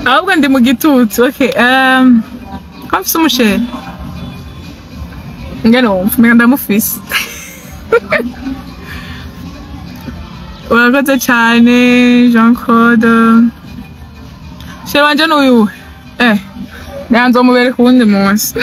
Ahubwo ndi mu gitutu. Okay, ko mfise umuchéri ngene wumva umenga ndamufise. Urakoze cyane, Jean Claude. Chéri wanje ni uyuhe? Nyanzomubereka uwundi munsi.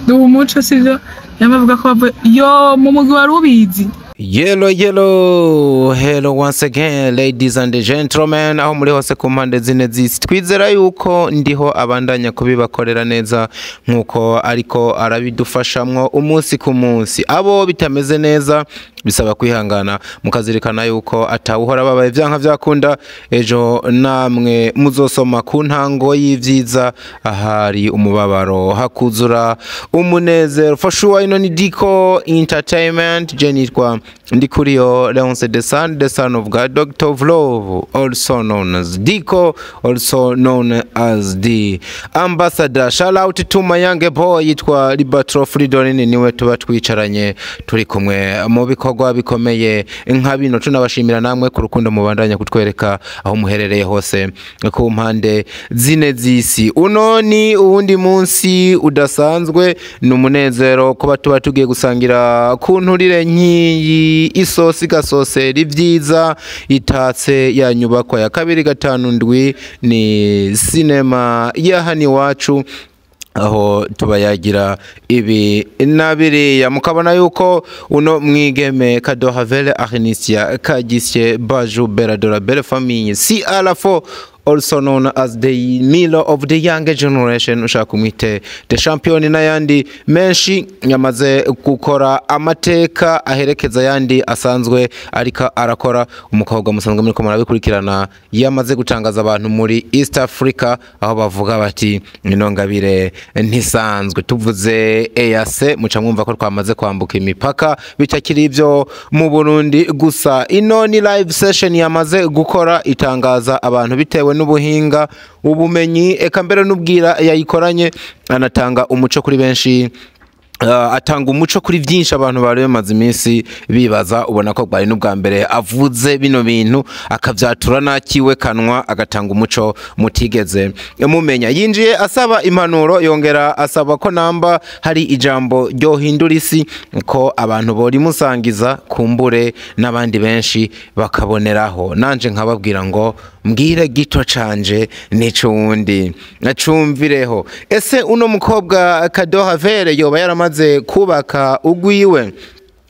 Duha umuco, sivyo? Yamavuga ko bavuye yo mu mugwi, wari ubizi. Yellow, yellow, hello once again, ladies and gentlemen, aho muri hose ku mpande zine z'isi. Twizera yuko ndiho abandanya kubibakorera neza nkuko ariko arabidufashamwo umunsi ku munsi. Abo bitameze neza bisaba kwihangana, mukazirikana yuko atawuhora babaye, vyanka vyakunda ejo namwe muzosoma ku ntango y'ivyiza, ahari umubabaro hakuzura umunezero. For sure, ino ni Dico Entertainment. Je nitwa Ndikuriyo Leonce, the son, the son of God, Doctor of Love, also known as Dico, also known as the ambassador. Shout out to my young boy yitwa Libatro Fridolin, niwe tuba twicaranye turi kumwe mu bikorwa bikomeye nka bino. Tunabashimira namwe ku rukundo mubandanya kutwereka aho muherereye hose ku mpande zine z'isi. Uno ni uwundi munsi udasanzwe, ni umunezero kuba tuba tugiye gusangira ku nturire nkiyi, isosi igasosera ibyiza itatse ya nyubakwa ya 257, ni sinema ya hano iwacu, aho tubayagira ibi na biriya. Mukabona yuko uno mwigeme Kadohavele Arnisia Kagisye Baju Beradora Belle Famille si alafo, also known as the Milo of the younger generation, ushaka umwite the champion n'ayandi menshi, yamaze gukora amateka aherekeza ayandi asanzwe ariko arakora. Umukobwa musanzwe muriko murabikurikirana, yamaze gutangaza abantu muri East Africa, aho bavuga bati ino ngabire ntisanzwe. Tuvuze EAC muca mwumva ko twamaze kwambuka imipaka, bitakiri ibyo mu Burundi gusa. Ino ni live session yamaze gukora itangaza abantu bitewe n'ubuhinga, ubumenyi, eka mbere n'ubwira yayikoranye. Anatanga umuco kuri benshi, atanga umuco kuri byinshi abantu bari bamaze iminsi bibaza. Ubona ko bwari n'ubwa mbere avuze bino bintu, akavyatura nakiwe kanwa, agatanga umuco mutigeze mumenya. Yinjiye asaba impanuro, yongera asaba ko namba hari ijambo ryohindura isi ko abantu borimusangiza, kumbure n'abandi benshi bakaboneraho. Nanje nkababwira ngo mbwire gito canje nico wundi nacumvireho. Ese uno mukobwa Kadohavere yoba yaramaze kubaka ugwiwe?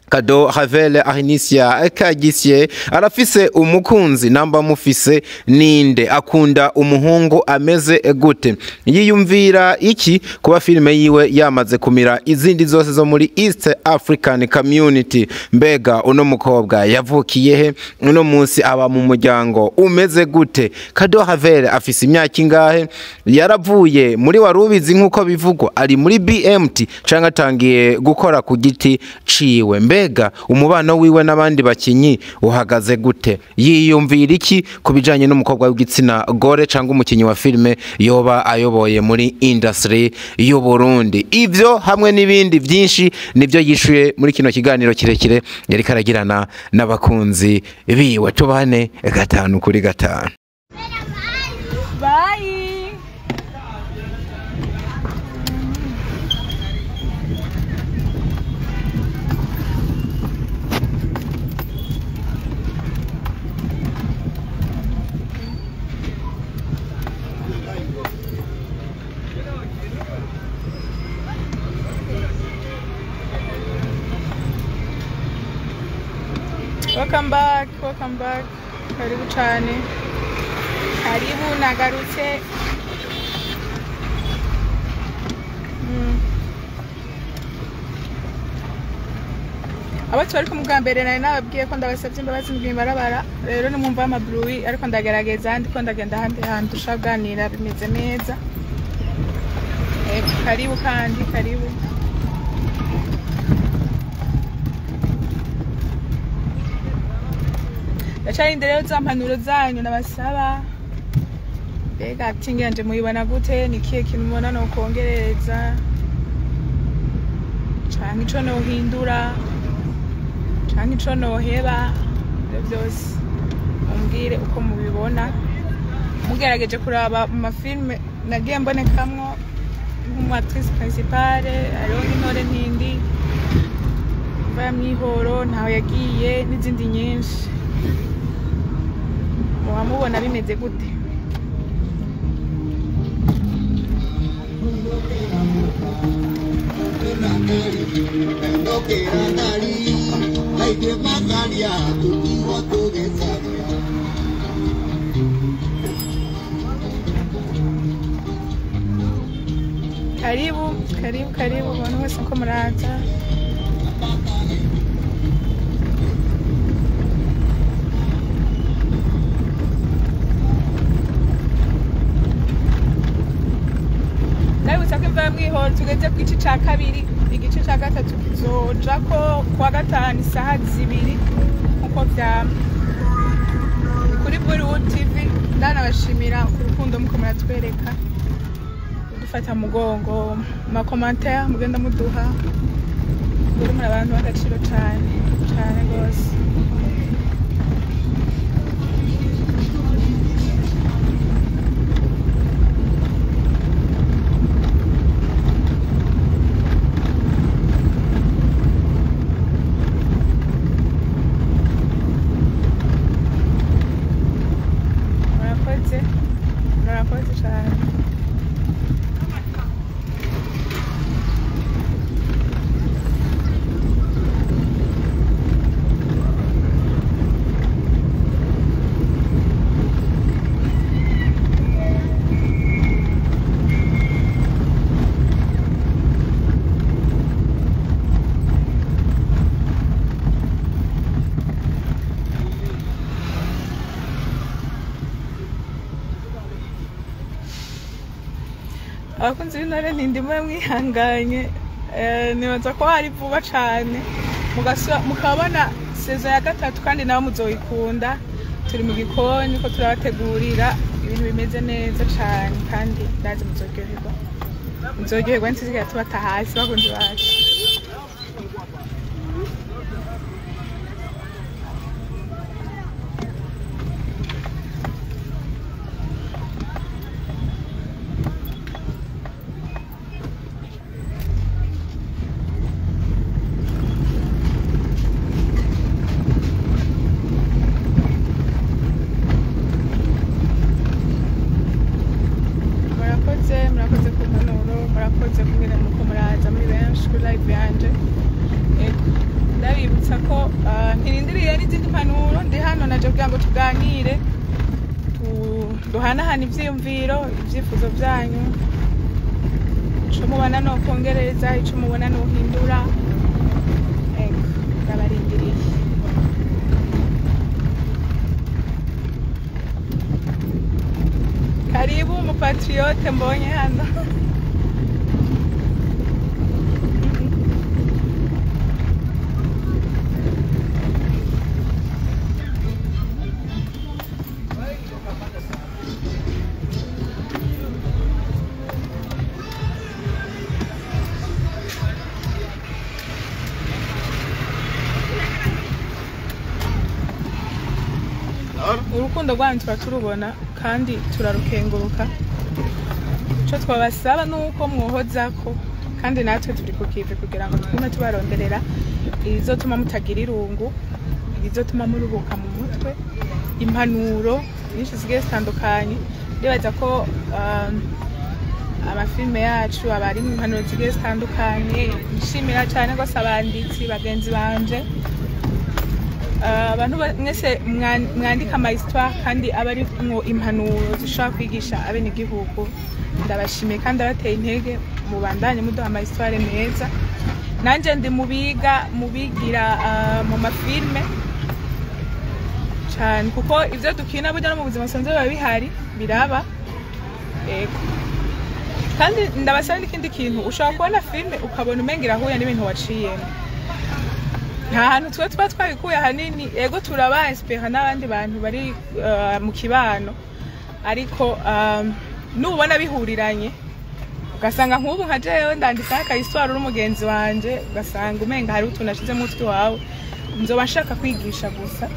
Kado Havel Ahinisia Kagisye arafise umukunzi? Namba mufise, ninde? Akunda umuhungu ameze gute? Yiyumvira iki kuba filime yiwe yamaze kumira izindi zose zo muri East African Community? Mbega uno mukobwa yavukiye he? Uno munsi aba mu muryango umeze gute? Kado Havel afise imyaka ingahe? Yaravuye muri Warubizi nkuko bivugwa, ari muri BMT canke atangiye gukora ku giti ciwe? Mbega umubano wiwe n'abandi bakinyi uhagaze gute? Yiyumvira iki ku bijanye n'umukobwa w'igitsina gore cyangwa umukinyi wa filime yoba ayoboye muri industry y'u Burundi? Ivyo hamwe n'ibindi byinshi nibyo yishuye muri kino kiganiro kirekire yari karagirana n'abakunzi biwe. Tubane gatanu kuri gatanu. Bye. Welcome back, welcome back. Karibu cyane. Karibu, nagarutse. Abo twari kumwe bwa mbere nari nababwiye ko ndabasabye imbabazi mu ibarabara. Rero nimwumva amabruwi, ariko ndagerageza, ndiko ndagenda ahandi hantu dushobora kuganira bimeze neza. Karibu kandi karibu. Ndacarinde rero za mpanuro zanyu nabasaba. Mbega acting yanje muyibona gute? Ni kihe kintu mubona nokongereza canke ico nohindura canke ico noheba? Ivyo vyose mumbwire. Mumbwire uko mubibona, mugerageje kuraba mu mafilme nagiye mbonekamwo nk'umu actrice principale, hariho nk'Intore Ntindi, Imva ya Mwihoro, Ntaho Yagiye n'izindi nyinshi. Muba mubona bimeze gute? Karibu, karibu, karibu abantu bose ko muraza. Ndabibutsa ko Imva ya Mwihoro tugeze ku gice ca kabiri, igice ca gatatu kizojako kuwa gatanu isaha 2 nkuko vyama kuri Bollywood TV. Ndanabashimira ku rukundo muko muratwereka, dufata mugongo, ma commentaire mugenda muduha, muri muri abantu b'agaciro cane cane gose. Murakoze, murakoze cane. Abakunzi b'Intore Ntindi mube mwihanganye, nibaza ko hari vuba cane mukabona saison ya gatatu, kandi nabo muzoyikunda. Turi mu gikoni ko turabategurira ibintu bimeze neza cane, kandi ndazi muzoryoherwa, muzoryoherwa ntituzigera tubata hasi bakunzi bacu. Murakoze, murakoze ku mpanuro, murakoze kungene muko muraza muri benshi kuri live yanje. Ego, ndabibutsa ko ntirindiriye n'izindi mpanuro, ndi hano naje kugira ngo tuganire, duhanahane ivyiyumviro, ivyifuzo vyanyu, ico mubona nokongereza, ico mubona nohindura. Ego, ndabarindiriye. Karibu umupatriote mbonye hano. Urukundo rwanyu tuba turubona kandi turarukenguruka. Ico twabasaba nuko mwohozako, kandi natwe turi ku kivi kugira ngo tugume tubaronderera ibizotuma mutagira irungu, ibizotuma muruhuka mu mutwe, impanuro nyinshi zigiye zitandukanye. Ndibaza ko amafilme yacu aba arimwo impanuro zigiye zitandukanye. Nshimira cane gose abanditsi bagenzi banje, abantu mwese mwandika ama histoire kandi aba arimwo impanuro zishobora kwigisha abenegihugu. Ndabashimiye kandi abateye intege, mubandanye muduha ama histoire meza. Nanje ndi mubiga, mubigira mu mafilme cane, kuko ivyo dukina burya no mu buzima busanzwe biba bihari, biraba. Ego, kandi ndabasaba n'ikindi kintu, ushobora kubona filme ukabona umenga irahuye n'ibintu waciyemo. Nta hantu twe tuba twabikuye ahanini. Ego, turaba inspira n'abandi bantu bari mu kibano, ariko nubona bihuriranye ugasanga nk'ubu nka jewe ndandika aka histoire uri umugenzi wanje, ugasanga umenga hari utuntu nashize mu mutwe wawe, nzoba nshaka kwigisha gusa.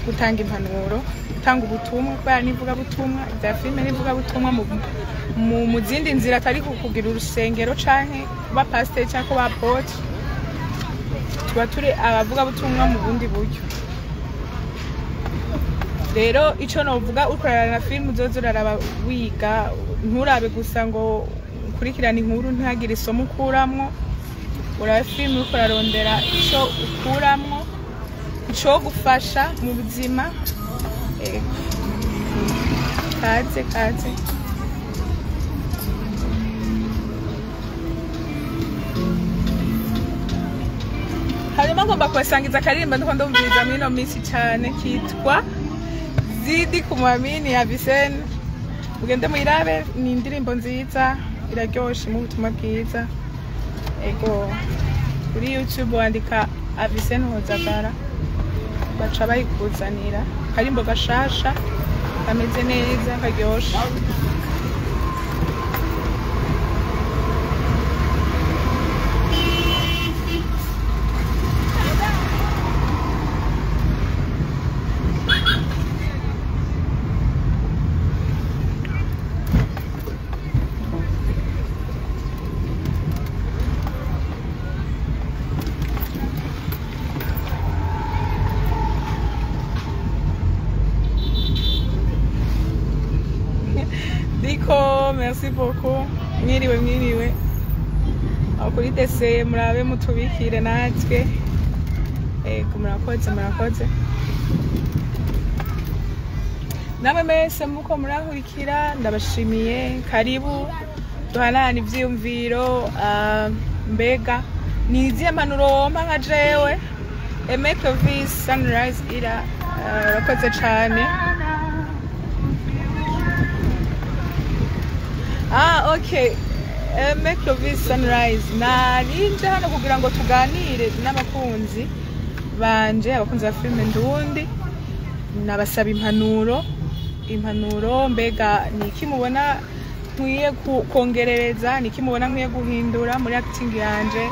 Gutanga impanuro, gutanga ubutumwa, kubera n'ivugabutumwa ibya filime n'ivugabutumwa mu zindi nzira atari kugira urusengero canke kuba pasiteri canke kuba apôtre. Tuba turi abavugabutumwa mu bundi buryo. Rero ico novuga, uriko uraraba na filime, uzoza uraraba wiga, nturabe gusa ngo ukurikirane inkuru ntihagire isomo ukuramwo. Urabe filime uriko urarondera ico ukuramwo, icogufasha mu buzima. Ego. Kaze kaze. Hanyuma ngomba kubasangiza akaririmbo ndiko ndumviriza muri ino minsi cane, kitwa Zidi Kumwamini ya Visene. Mugende muyirabe, ni indirimbo nziza, iraryoshe mu butumwa bwiza. Ego, kuri YouTube wandika Avicenne Hozagara, baca bayikuzanira. Akarimbo gashasha kameze neza, karyoshe. Diko, merci beaucoup. Mwiriwe, mwiriwe. Aho kuri DC murabe mutubikire natwe. Ego, murakoze, murakoze. Namwe mwese muko murahurikira, ndabashimiye. Karibu duhanahana ivyiyumviro. Mbega ni izihe mpanuro wompa nka jewe Aime Clovis Sunrise ira? Urakoze cane. Ah, okay. Aime Clovis Sunrise, narinje hano kugira ngo tuganire n'abakunzi banje, abakunzi ba filime Ndundi. Nabasaba impanuro. Impanuro, mbega ni iki mubona nkwiye kongerereza, ni iki mubona nkwiye guhindura muri acting yanje,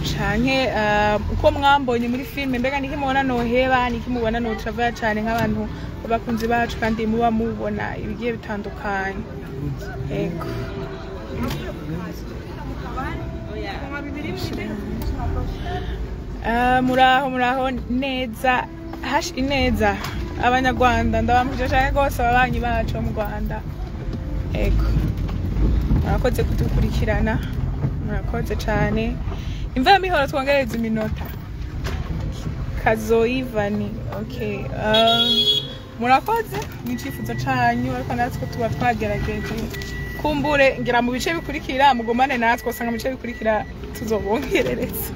canke uko mwambonye muri filime, mbega ni iki mubona noheba, ni iki mubona notravaya cane nk'abantu b'abakunzi bacu, kandi muba mubona ibigiye bitandukanye. Ego. Muraho, muraho neza. Hash ineza Abanyarwanda, ndabamukije cyane rwose, ababanyi bacu bo mu Rwanda. Ego, murakoze kudukurikirana, murakoze cyane. Imva mihoro twongereza iminota. Kazoivani, okay. Murakoze, ni icifuzo canyu, ariko natwe tuba twagerageje. Kumbure ngira mu bice bikurikira mugumane natwe, usanga mu bice bikurikira tuzobongerereza.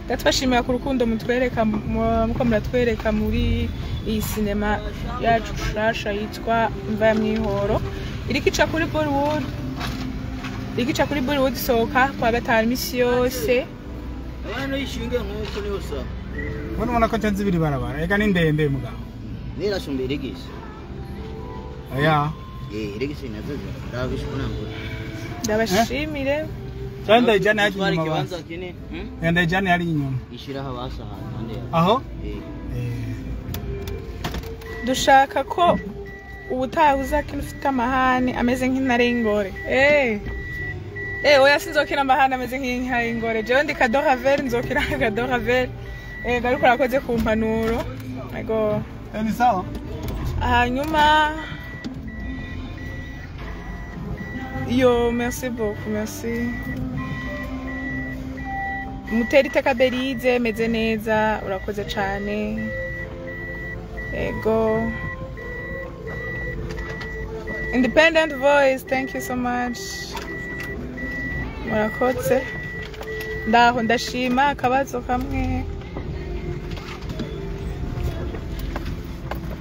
Ndatubashimira ku rukundo mutwereka, muko muratwereka muri iyi sinema yacu shasha yitwa Imva ya Mwihoro, iriko ica kuri Bollywood, iriko ica kuri Bollywood, isohoka kwa gatanu imisi yose. Abana yishinge nk'uko niho sa. Mbona ubona ko ncanze ibiri barabara, ega ni ndende mugabo. Nirasumba irigisi. Oya. Eh, irigisi nazo ndabisha kunangura. Ndabashimire. Cyane ndayijyane hari Twari inyuma ikibanza basi. kinini. Eh, ndayijyane hari inyuma. Ishiraho basa ahantu hande. Aho? Eh. Eh. Dushaka ko ubutaha uzakina ufite amahane ameze nk'intare y'ingore. Eh, oya, sinzokina amahane ameze nk'intare y'ingore. Jewe ndi Kadoravel, nzokina nka Kadoravel. Eh, ariko urakoze ku mpanuro. Ego. Eh, ni sawa. Hanyuma yo, merci beaucoup, merci. Mutera iteka Berize, meze neza, urakoze cane. Ego. Independent Voice, thank you so much. Murakoze. Ndaho ndashima akabazo kamwe.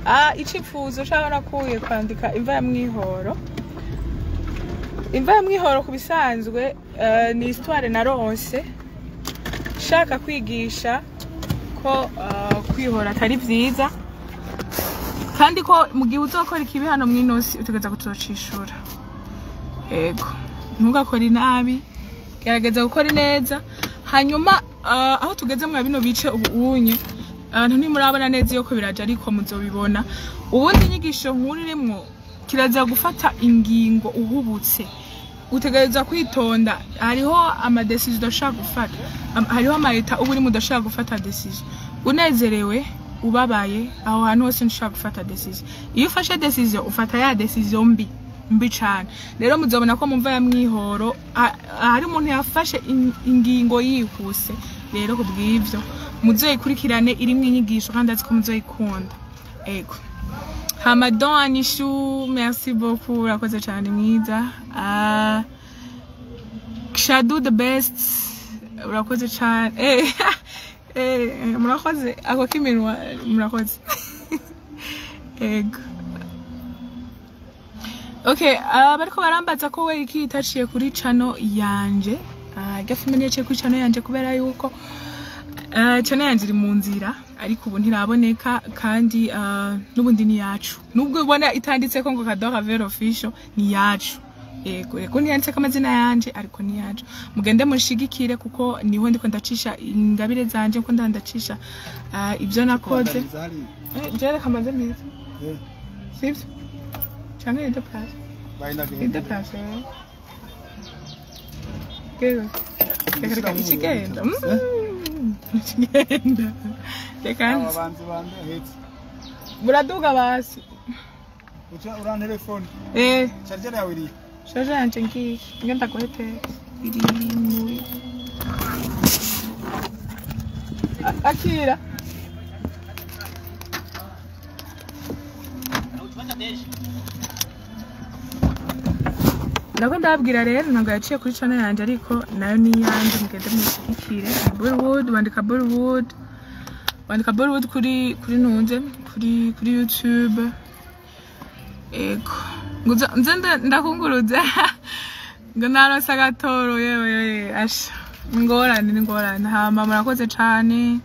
Ah, icifuzo caho nakuye kwandika Imva ya Mwihoro. Imva ya Mwihoro ku bisanzwe ni histoire naronse shaka kwigisha ko kwihora atari vyiza, kandi ko mu gihe uzokora ikibi hano mw'inosi utegereza kuzocishura. Ego, ntugakore inabi, gerageza gukora ineza. Hanyuma Aho tugeze mwa bino bice ubu unye abantu ntimurabona neza iyo ko biraje, ariko muzobibona. Ubundi inyigisho nkuru irimwo, kiraza gufata ingingo uhubutse, utegereza kwitonda. Hariho ama décisions udashobora gufata. Hariho ama états uba urimo udashobora gufata décision. Unezerewe, ubabaye, aho hantu hose ntushobora gufata décision. Iyo ufashe décision, ufata ya décision mbi mbi cane. Rero muzobona ko mumva ya Mwihoro hari umuntu yafashe ingingo yihuse. Rero kubw'ivyo muzoyikurikirane, irimwo inyigisho kandi azi ko muzoyikunda. Ego. Hamadan Anishu, merci beaucoup, urakoze cyane mwiza. Shadu the best, urakoze cyane. Murakoze ako k'iminwa, murakoze. Ego. Okay, bariko barambaza ko we iki itaciye kuri channel yanje. Irya filime ntiyaciye kuri channel yanje kubera yuko channel yanje iri mu nzira, ariko ubu ntiraboneka. Kandi n'ubundi ni yacu, nubwo ubona itanditseko ngo Kadora Vero Official, ni yacu. Yego, yego, ntiyanditseko amazina yanje, ariko ni yacu. Mugende mushigikire kuko niho ndiko ndacisha ingabire zanje, nko ndacisha ibyo nakoze. Je reka mbanze meza, sivyo? Canke ni place ni place. Gego, reka, reka, ikigenda. Ikigenda, reka nze. Ababanzi bande ahetse. Muraduga basi. Uca urantelefone. Eh. Charger yawe iri? Charger yanje ngiyi, ngenda guhetera, iri muri akira. Nako ndababwira rero, ntabwo yaciye kuri channel yanje, ariko nayo ni iyanjye. Mugende mushyigikire Bollywood. Wandika Bollywood, wandika Bollywood kuri ntunze kuri YouTube. Ego, ngo nze ndakunguruza ngo naronse agatoro. Yewe yewe, asha, ingorane ni ingorane. Hama murakoze cane,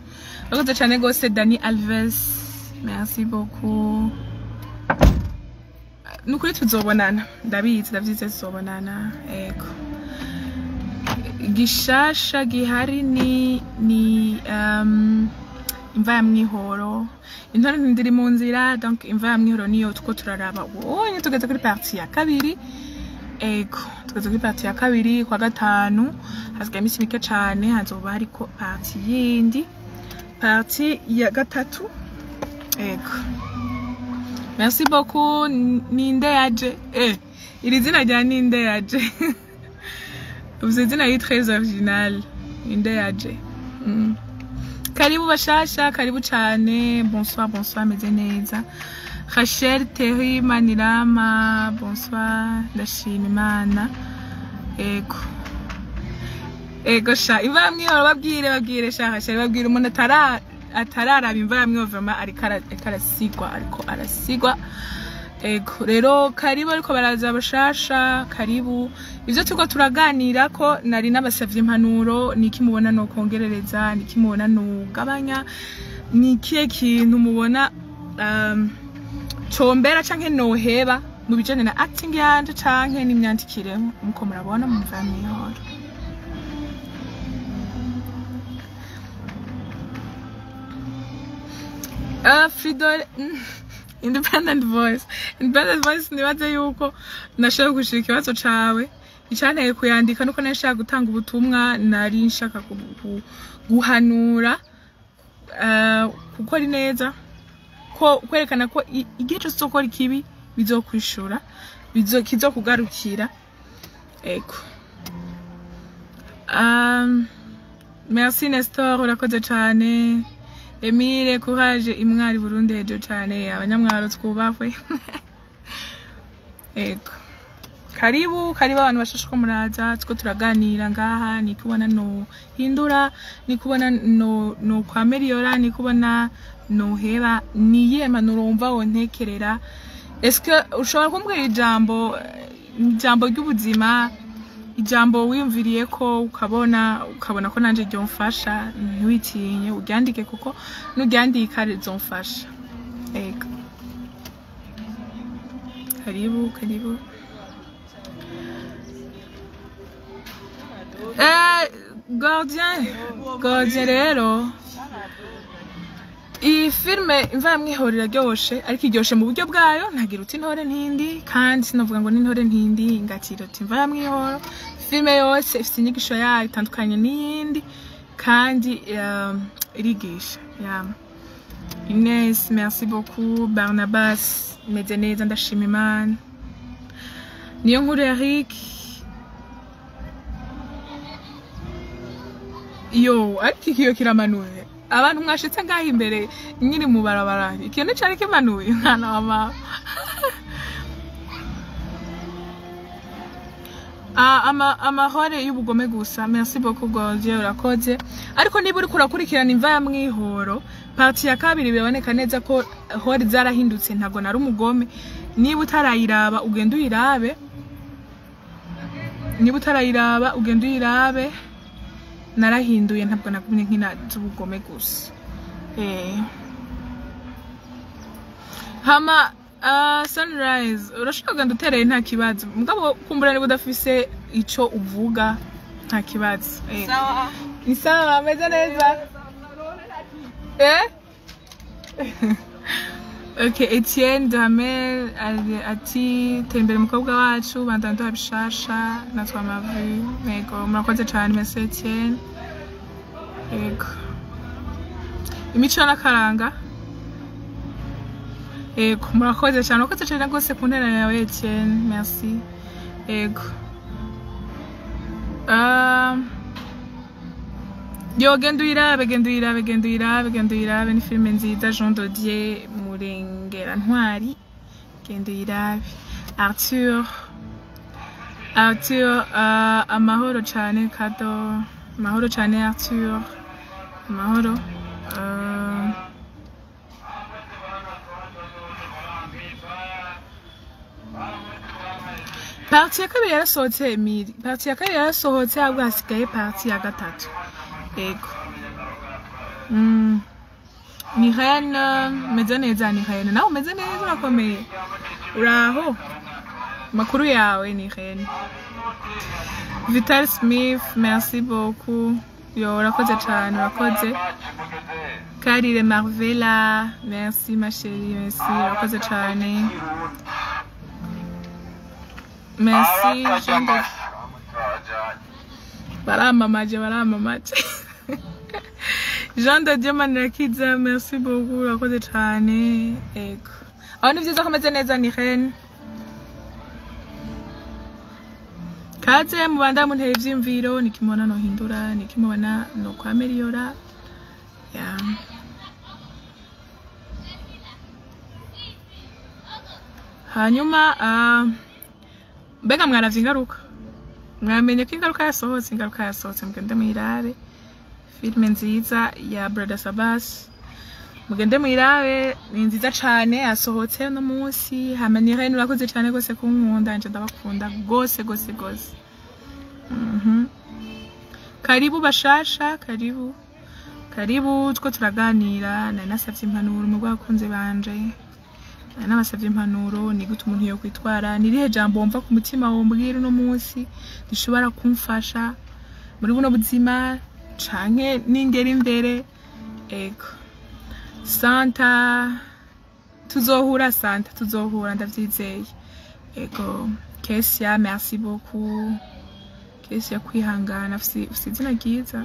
murakoze cane gose. Dani Alves, merci beaucoup. Nukuri tuzobonana, ndabizi, ndavyize, tuzobonana. Ego. Gishasha gihari ni Imva ya Mwihoro. Intore ndiri mu nzira, donc Imva ya Mwihoro niyo tuko turaraba ubonye. Tugeze kuri partie ya kabiri. Ego, tugeze kuri partie ya kabiri. Kwa gatanu hasigaye iminsi mike cane, hazoba hariko partie yindi, partie ya gatatu. Ego. Merci beaucoup. Ninde yaje? Iri zina rya Ninde yaje, uvuze izina riri très original, Ninde yaje. Karibu bashasha, karibu cane. Bonsoir, bonsoir, meze neza. Rachel Terry Manirama, bonsoir, ndashima Imana. Ego. Ego sha, Imva ya Mwihoro, babwire, babwire sha Rachel, babwire umuntu atararaba Imva ya Mwihoro, vraiment ariko arasigwa, ariko arasigwa. Ego, rero karibu, ariko baraza bashasha, karibu. Ivyo turiko turaganira ko nari nabasavye impanuro: niki mubona no kongerereza, niki mubona no gabanya, ni ikihe kintu mubona combera canke noheba mu bijanye na acting yanje canke n'imyandikire, muko murabona mu Mva ya Mwihoro. Fridol Independent Voice, Independent Voice, nibaze yuko nashaka gushira ikibazo cawe. Icanteye kuyandika nuko nari nshaka gutanga ubutumwa, nari nshaka guhanura gukora neza, ko kwerekana ko igihe cyose uzokora ikibi bizokwishura, kizokugarukira. Ego. Merci Nestor, urakoze cane. Emile, courage, imwari Burundi hejuru cane, abanyamwaro twubahwe. Ego. Karibu, karibu abantu bashashe ko muraza, tuko turaganira ngaha, ni kubona no hindura, ni kubona no kwaméliora, ni kubona no heba, ni iyihe mpanuro wumva wontekerera? Est-ce que ushobora kumbwira ijambo ry'ubuzima, ijambo wiyumviriye ko ukabona ko nanje ryomfasha? Ntiwitinye, uryandike kuko nuryandika rizomfasha. Ego. Karibu, karibu. Gordien, Gordien rero iyi filime Imva ya Mwihoro iraryoshe, ariko iryoshe mu buryo bwayo. Ntagira uti intore ntindi, kandi sinavuga ngo n'intore ntindi ngatira uti Imva ya Mwihoro. Filime yose ifite inyigisho yayo itandukanye n'iyindi, kandi irigisha, yeah. Ines, merci beaucoup. Barnabas, meze neza, ndashima Imana. Niyo nkuru Eric, yo, ariko ikiyo kiramanuye. Abantu mwashitse ngaho imbere nyiri mu barabara, ikintu cari kimanuye, mwana wa mama. Ah, amahore y'ubugome gusa. Merci beaucoup Gordier, urakoze. Ariko niba uriko urakurikirana Imva ya Mwihoro partie ya kabiri, biraboneka neza ko hori zarahindutse, ntabwo nari umugome. Niba utarayiraba ugenda uyirabe, niba utarayiraba ugenda uyirabe. Narahinduye, ntabwo nagumye nkina z'ubugome gusa. Hama Sunrise, urashobora kugenda utereye, nta kibazo. Mugabo kumbura niba udafise ico uvuga, nta kibazo. Sawa. Ni sawa, ameze neza. Ok, Etienne Damel ati tembere umukobwa wacu, bandana duha bishasha natwe amavi. Yego, murakoze cyane, merci Etienne. Yego. Imico n'akaranga. Yego, murakoze cyane, murakoze cyane rwose ku ntera yawe Etienne, merci. Yego. Yo, genda uyirabe, genda uyirabe, genda uyirabe, genda uyirabe, ni filime nziza. Jean Dodier Murengera Ntwari, genda uyirabe. Arthur, Arthur, amahoro cyane Kado, amahoro cyane Arthur, amahoro. Partie ya kabiri yarasohotse, Emile. Partie ya kabiri yarasohotse, ahubwo hasigaye partie ya gatatu. Yego. Ni Rene, meze neza ni Rene. Nawe umeze neza, urakomeye. Uraho? Makuru yawe ni Rene. Vital Smith, merci beaucoup. Yo, urakoze cyane, urakoze. Karire Marvela, merci ma chérie, merci, urakoze cyane. Merci, Jean de... Baramamaje, baramamaje. Jean de Dieu Manirakiza, merci beaucoup, urakoze cyane. Ego. Aho ni byiza ko ameze neza ni Rene. Kaze mubanda muntera ivyiyumviro, nikimubona nohindura, nikimubona no kwameliyora. Yeah. Hanyuma mbega mwaravye Ingaruka, mwamenye ko Ingaruka yasohotse? Ingaruka yasohotse, mugende muyirabe, filime nziza ya Brother Sabas, mugende muyirabe, ni nziza cane, yasohotse uno munsi. Hama ni Rene, urakoze cane gose kunkunda, nje ndabakunda gose gose gose. Karibu bashasha, karibu karibu, two turaganira. Nari nasavye impanuro mu bakunzi banje, nari nabasavye impanuro: ni gute umuntu yokwitwara, ni irihe jambo wumva ku mutima wombwira uno munsi rishobora kumfasha muri buno buzima canke ningera imbere. Ego Santa, tuzohura Santa, tuzohura, ndavyizeye. Ego Kesia, merci beaucoup Kesia. Kwihangana, ufise izina ryiza,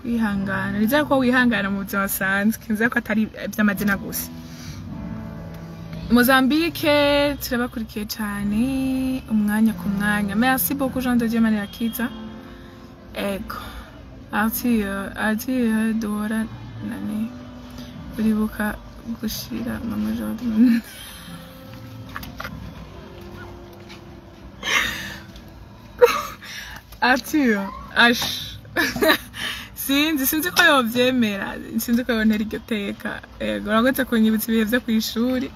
kwihangana. Nizere ko wihangana mu buzima busanzwe, nizere ko atari ivy'amazina gusa. Mozambique turabakurikiye cyane umwanya ku mwanya. Merci beaucoup Jean de Dieu Manirakiza. Ego Arthur, Arthur duhora nane, uribuka gushira mama Jordan? Arthur ash, sinzi ko yovyemera, sinzi ko yontera iryo teka. Ego, urakoze kunyibutsa ibihe vyo kw'ishuri,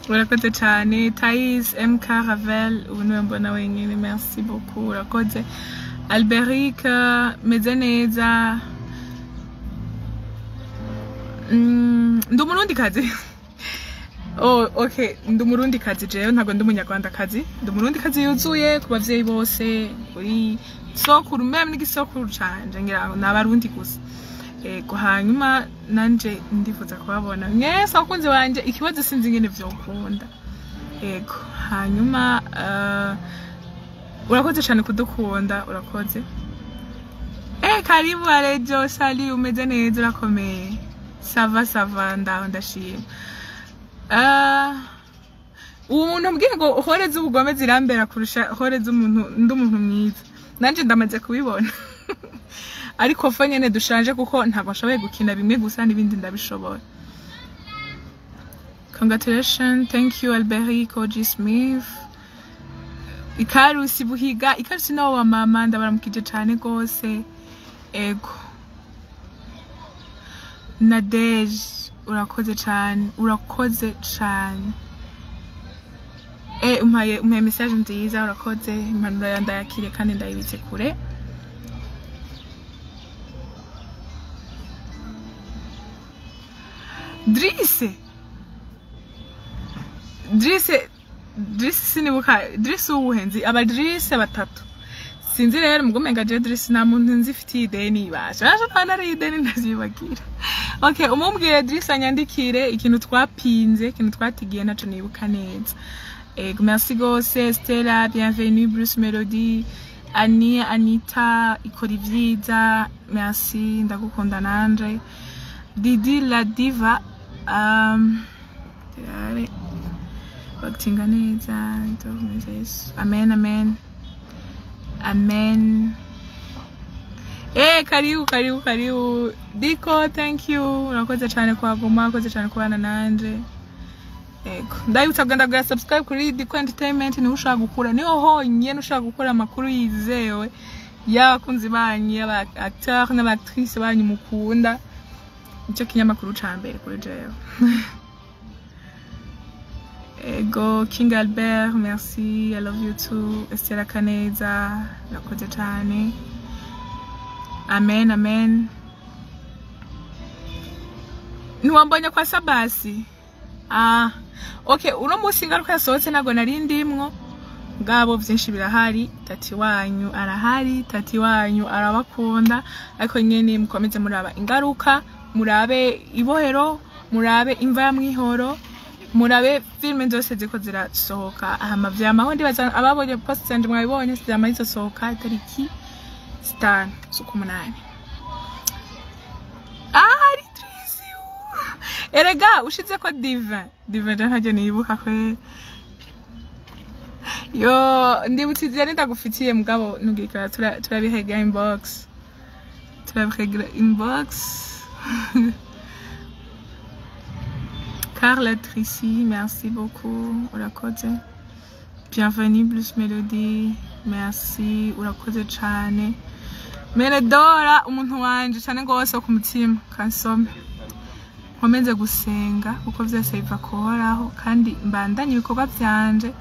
urakoze cyane. Thais MK Ravel, ubu niwe mbona wenyine, merci beaucoup, urakoze. Alberic, meze neza. Ndi umurundikazi. Oh, okay, ndi umurundi kazi jewe, ntabwo ndi umunyarwandakazi. Ndi umurundi kazi yuzuye ku bavyeyi bose, kuri sokuru même n'igisokuru canje ngira ngo ni abarundi gusa. Ego, hanyuma nanje ndifuza kubabona mwese abakunzi banje. Ikibazo sinzi ingene vyokunda. Ego, hanyuma urakoze cane kudukunda, urakoze. Karibu Arejo, salut, umeze neza, urakomeye? Ça va, ça va, ndaho ndashima. Uwo muntu mbwiye ngo rôle z'ubugome zirambera kurusha rôle z'umuntu, ndi umuntu mwiza. Nanje ndamaze kubibona. Ariko fo nyene dushanje kuko ntabwo nshoboye gukina bimwe gusa, n'ibindi ndabishobora. Congratulations, thank you Albert Koji Smith. Ikarusi Buhiga, Ikarusi nawo wa mama, ndabaramukije cane gose. Ego. Nadege, urakoze cane, urakoze cane. Umpaye message nziza, urakoze, impanuro yawe ndayakiriye kandi ndayibitse kure. Drise. Drise, Drise sinibuka, Drise uwuhenzi, aba Drise batatu. Sinzi rero mugumenga je Drise nta muntu nzi ifitiye ideni ibasha. Basha nta nari ideni ndavyibagira. Okay, umumbwire Drise anyandikire ikintu twapinze, ikintu twatigiye naco nibuka neza. Ego, merci gose Stella, bienvenue Bruce Melody, Annie, Anita, ikora ivyiza, merci, ndagukunda nanje. Didi la Diva, turabe, bagutinga neza, ndakomeza Yesu. Amen, amen. Amen. Karibu, karibu, karibu. Diko, thank you. Urakoze cyane kuhaguma, urakoze cyane kubana nanje. Ego. Ndabibutsa kugenda gura subscribe kuri Diko Entertainment, niho ushobora gukura, niho honyine ushobora gukura amakuru yizewe y'abakunzi banyu, y'aba acteur n'aba actrice banyu mukunda. Nicyo kinyamakuru ca mbere kuri jewe. Ego, King Albert, merci, I love you too. Estela Kaneza, urakoze cyane. Amen, amen. Ntiwambonye kwa Sabasi? Ah, okay, uno munsi ingaruka yasohotse ntabwo nari ndimwo. Ngabo byinshi birahari, tati wanyu arahari, tati wanyu arabakunda, ariko nyene mukomeze muraba ingaruka, murabe ibohero, murabe imva ya mwihoro, murabe filime zose ziko zirasohoka. Hama vyamaho ndibaza ababonye post zanje mwabibonye, vyama zizosohoka itariki 5 z'ukumunani. Ah, ari Trisi. Erega ushize ko Divin, Divin je ntajye nibuka kwe. Yo, ndibutse izina ndagufitiye mugabo ntugikora, turabihega inbox. Turabihega inbox. Carla Tracy, merci beaucoup. Urakoze. Bienvenue Plus Melody, merci. Urakoze cyane. Meredora umuntu wanje cyane gose ku mutima kansome. Nkomeze gusenga kuko vyose biva kuhoraho kandi mbandanye ibikorwa vyanje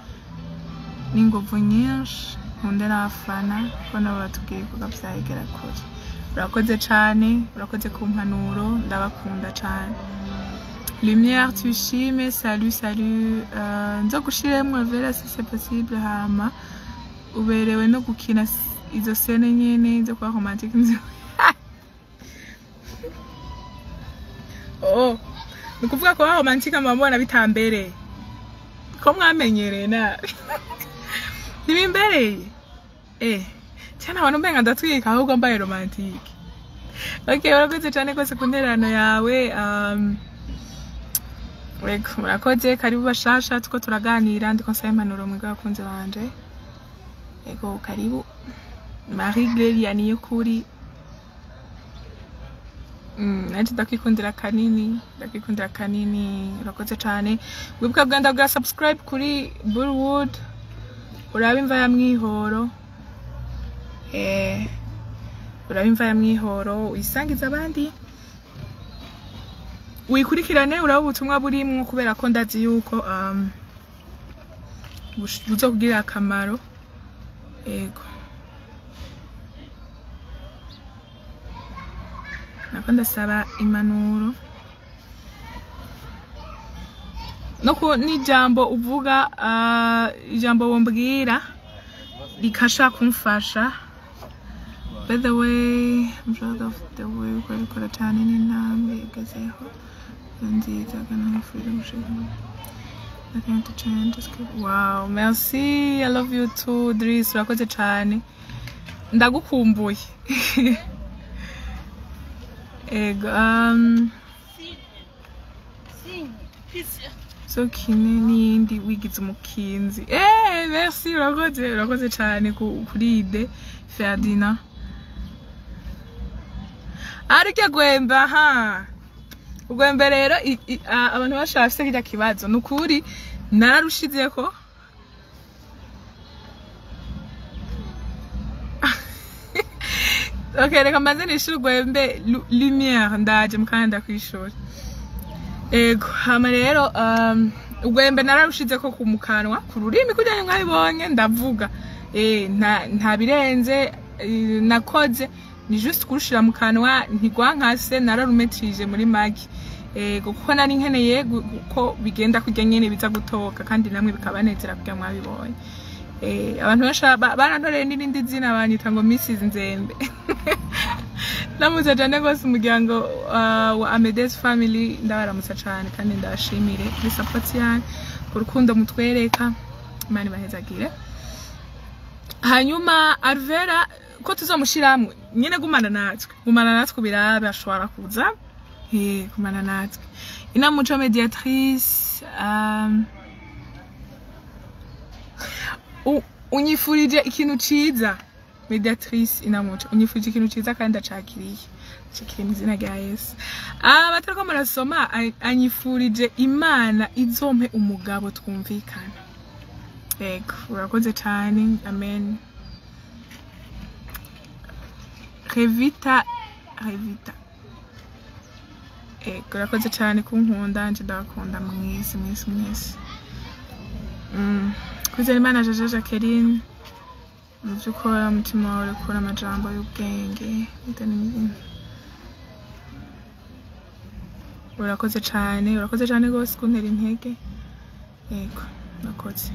n'inguvu nyinshi, nkunde n'abafana ko nabo batubwiye ibikorwa vyagera kure. Urakoze cyane, urakoze ku mpanuro, ndabakunda cyane. Lumière tushime, salut salut. Nzogushiremwo vera si c'est possible, hama uberewe no gukina izo scène nyene zo kuba romantique nzo. Oh, ni ukuvuga kuba romantique mama bitambereye. Ko mwamenyereye nabi. Ntibimbereye. Cyane abantu mbenga ndatwika ahubwo mbaye romantique. Okay, urakoze cyane kose ku ntererano yawe. Ego, murakoze, karibu bashasha, tuko turaganira, ndiko nsaba impanuro mwebwe abakunzi banje. Ego, karibu. Marie Glelia Niyukuri. Nanje ndakwikundira kanini, ndakwikundira kanini, urakoze cyane. Wibuka kugenda bwa subscribe kuri Bullwood. Urabe imva ya mwihoro. Urabe imva ya mwihoro, uyisangize abandi. Wikurikirane urabe ubutumwa burimwo kubera ko ndazi yuko buzokugirira akamaro. Ego. Nako ndasaba impanuro. No ku n'ijambo uvuga, ijambo wombwira rikasha kumfasha. By the way, I'm proud of the way ukora cyane n'intambwe ugezeho nziza kandi freedom. Nothing to change, just keep. Wow, merci. I love you too, Dris. Urakoze cyane, ndagukumbuye. Ego, so kine n'iyindi wigize umukinzi. Merci, urakoze, urakoze cyane kuri idée, Ferdinand. Ariko gwemba ha ugwembe rero abantu bashaka kirya kibazo, ni ukuri nararushizeko. Okay, reka mbanze nishure ugwembe lumière, ndaje mukanya kwishura. Ego, hama rero ugwembe nararushizeko ku mukanwa, ku rurimi, kugira ngo mwabibonye ndavuga. Nta birenze nakoze, ni juste kurushira mu kanwa, ntigwankase, nararumetrije muri make. Ego, kuko nari nkeneye ko bigenda kurya nyene biza gutoka kandi namwe bikabanezera kugira mwabibonye. Abantu benshi barantoreye n'irindi zina, banyita ngo Mrs Nzembe. Ndamutse cyane rwose umuryango wa Amedes Family, ndabaramutsa cyane kandi ndabashimire kuri support yanyu, ku rukundo mutwereka. Imana ibahezagire. Hanyuma Alvera ko tuzomushiramwe nyine, gumana natwe, gumana natwe birabe, ashobora kuza. Gumana natwe. Inamuco Mediatrice, unyifurije ikintu ciza. Mediatrice Inamuco, unyifurije ikintu ciza kandi ndacakiriye, ndacakiriye mu izina rya Yesu. Abatariko murasoma, anyifurije Imana izompe umugabo twumvikana. Yego, urakoze cyane, amen. Revita, Revita, yego, urakoze cyane kunkunda, nje ndabakunda mwese mwese mwese. Kwizera Imana Jaja Jacqueline, mu byo ukora umutima wawe urekura amajambo y'ubwenge. Urakoze cyane, urakoze cyane rwose kuntera intege. Yego, urakoze.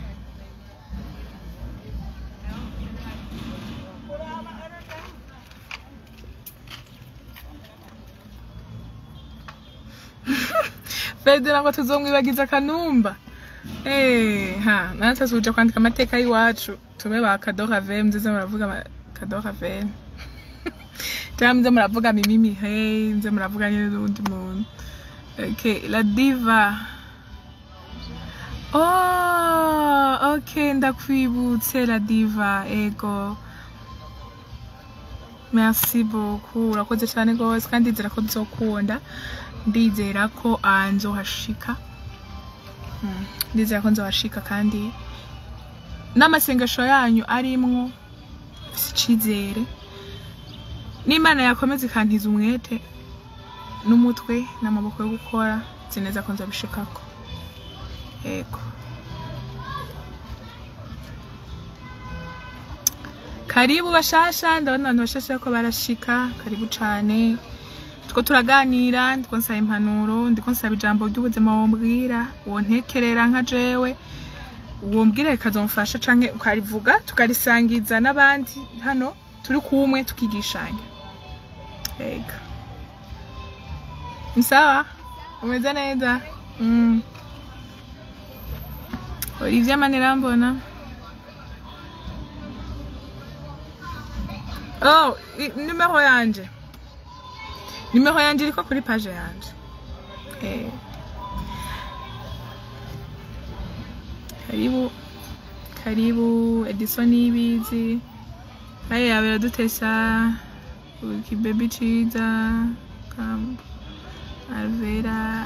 Ferdinand ngo tuzomwibagiza Kanumba. Ha, natwe tuja kwandika amateka y'iwacu, tube ba Kadora V, muze muravuga Kadora V. Cyangwa muze muravuga Mimi hey, muze muravuga nyine n'undi muntu. Okay, la diva. Oh, okay, ndakwibutse la diva, ego. Merci beaucoup, urakoze cyane rwose kandi ndizera ko nzokunda, ndizera ko nzohashika. Ndizera ko nzohashika kandi n'amasengesho yanyu arimwo, mfise icizere n'Imana yakomeza ikantiza umwete n'umutwe n'amaboko yo gukora, nzi neza ko nzobishikako. Yego. Karibu bashasha, ndabona abantu bashasha ko barashika, karibu cane. Tuko turaganira, ndiko nsaba impanuro, ndiko nsaba ijambo ry'ubuzima wombwira, wontekerera nka jewe, wombwira rikazomfasha canke ukarivuga tukarisangiza n'abandi hano turi kumwe tukigishanya. Yego. Ni sawa? Umeze neza? Olivier Manirambona. Oh, numero yanje. Numero yanje iriko kuri page yanje. Karibu. Karibu Edison Ibizi. Haya biradutesha. Ukibaby ciza. Kam Alvera.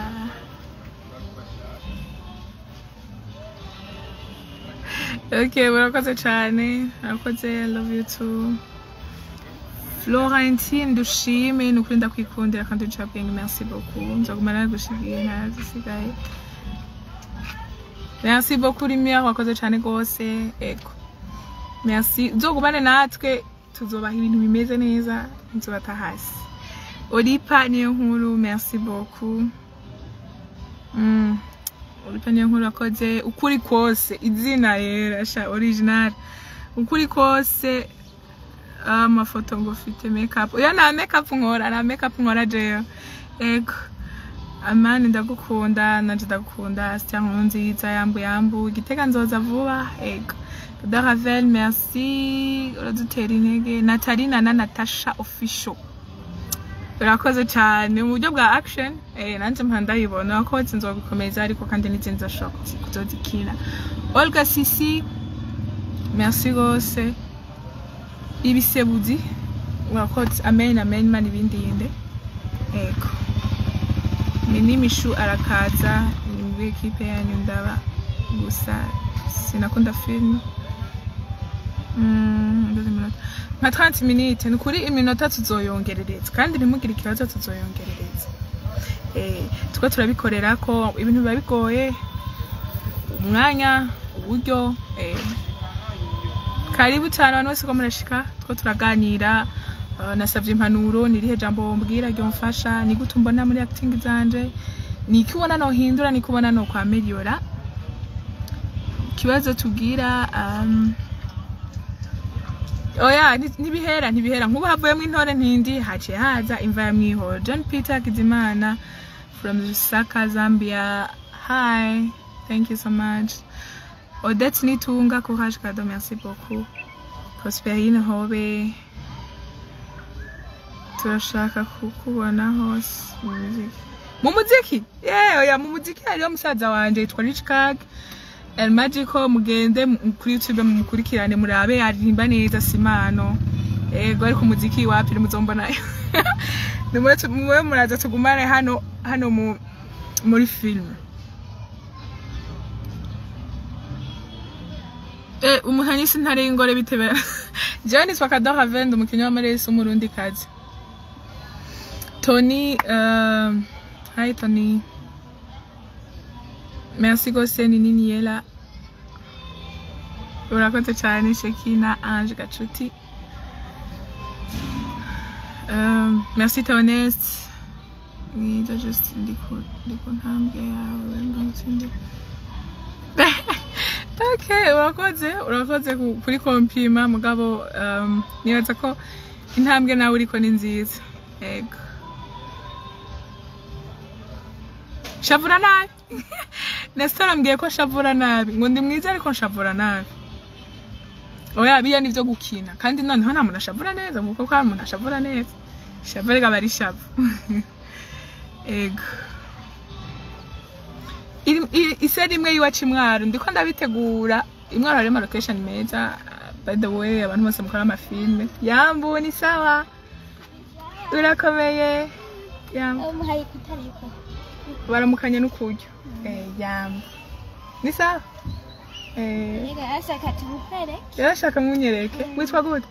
Okay, murakoze cyane. Murakoze, I love you too. Florentine dushime, nukuri ndakwikundira kandi uncabwenge, merci beaucoup. Nzoguma nagushigiye ntazisigaye. Merci beaucoup Lumière, wakoze cyane rwose. Ego. Merci. Nzogumane natwe tuzobaha ibintu bimeze neza, nzobata hasi. Olipa niyo nkuru, merci beaucoup. Urupene nkuru akoze ukuri kose, izina rero sha original. Ukuri kose, amafoto ngo ufite makeup. Oya, nta makeup nkora, nta makeup nkora jewe. Ego. Amani, ndagukunda, nanje ndagukunda. Astia nkuru nziza, yambu yambu. Igitega nzoza vuba. Ego. Daravel, merci. Uradutera intege. Natalina na Natasha official. Urakoze cyane mu buryo bwa action, nanjye mpa ndayibona urakoze, nzobikomeza ariko kandi n'izindi nzashobora kuzozikina. Olga Sisi, merci gose. Ibisebuzi, urakoze. Amen, amen, Imana ibindinde. Ego. Mini Mishu arakaza ni muri ekipe yanyu, ndaba gusa sinakunda film. Ndoze iminota nka 30 minutes, ni kuri iminota tuzoyongerereza, kandi ntimugire ikibazo, tuzoyongerereza. Tuko turabikorera ko ibintu biba bigoye, umwanya, uburyo. Karibu cyane abantu bose ko murashika, two turaganira. Nasavye impanuro, ni irihe jambo wombwira ryomfasha? Ni gute umbona muri acting zanje? Ni iki ubona nohindura? Ni iki ubona no kwameliora? Ikibazo tubwira, oya, ntibihera, ntibihera. Nk'ubu havuyemo intore ntindi, haciye haza imva ya mwihoro. John Peter Kizimana from Lusaka, Zambia, hi, thank you so much. Odette Nitunga, courage Kado, merci beaucoup. Prosperine Hobe, turashaka kukubona hose mu muziki. Mu muziki, yeah, oya, mu muziki hariho musaza wanje yitwa Rich Kag El Magico, mugende kuri YouTube mumukurikirane, murabe aririmba neza, simano. Ego, ariko umuziki wapi, muzombonayo. Nimwe mwe muraza tugumane hano hano mu muri film. Umuhanisi ntare y'ingore bitebera. Jewe nitwa Kador Avende, umukinnyi w'amaresi w'umurundi kazi. Tony, hi Tony. Merci gose, ni nini yela. Urakoze cyane Shekina Ange Gacuti. Merci Theoneste. Mwiza, just ndi ku ntambwe yawe ngo ngutsinde. Okay, urakoze, urakoze kuri kompima, mugabo nibaza ko intambwe nawe uriko ni nziza. Yego. Shavura nabi. Nestor ambwiye ko shavura nabi. Ngo ndi mwiza ariko nshavura nabi. Oya, biya nivyo gukina. Kandi noneho nta muntu ashavura neza, muko ko hari umuntu ashavura neza. Shavu rega bari shavu. Ego. Iseri imwe y'iwacu imwaro ndiko ndabitegura. Imwaro harimo location meza, by the way, abantu bose mukora amafilme. Yambu, ni sawa, urakomeye, yambu. Umuhaye kutariko. Baramukanye n'ukuryo. Yambu, ni sawa. Rega ashaka tumukwereke. Yarashaka munyereke. Witwa gute?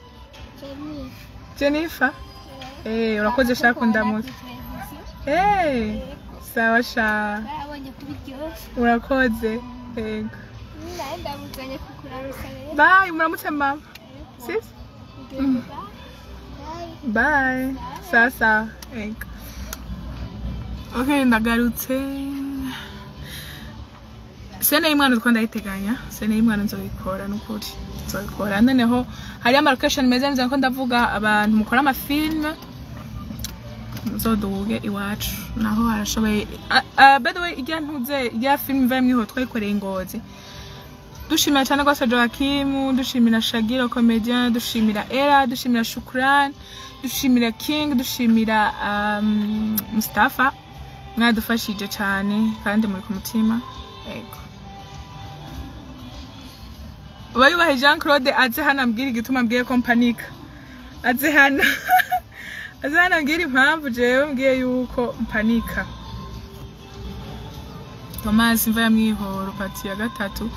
Jenny. Jennifer. Urakoze shaka kundamutsa. Sawa sha. Barabonye ko biryoshye. Urakoze, yego. Nawe ndamuzanye kukuramutsa rero. Bye, muramutse mama sis. Bye. Bye. Sawa sawa. Yego. Okay, ndagarutse. Scène y'umwana utwo ndayiteganya, scène y'umwana nzoyikora, nukuri nzoyikora. Noneho hariyo ama location meza nzi ko ndavuga, abantu mukora amafilme muzoduge iwacu naho harashoboye. By the way, ijya ntuze ijya film iva mwiho twayikoreye ingozi. Dushimira cyane rwose Joachim, dushimira Shagiro comedian, dushimira Era, dushimira Shukran, dushimira King, dushimira Mustafa. Mwadufashije cyane kandi muri ku mutima. Yego. Bayubahe Jean Claude aze hano ambwira igituma ambwiye ko mpanika. Aze hano. Aze hano ambwira impamvu jewe mbwiye yuko mpanika. Thomas, imva ya mwihoro partie ya gatatu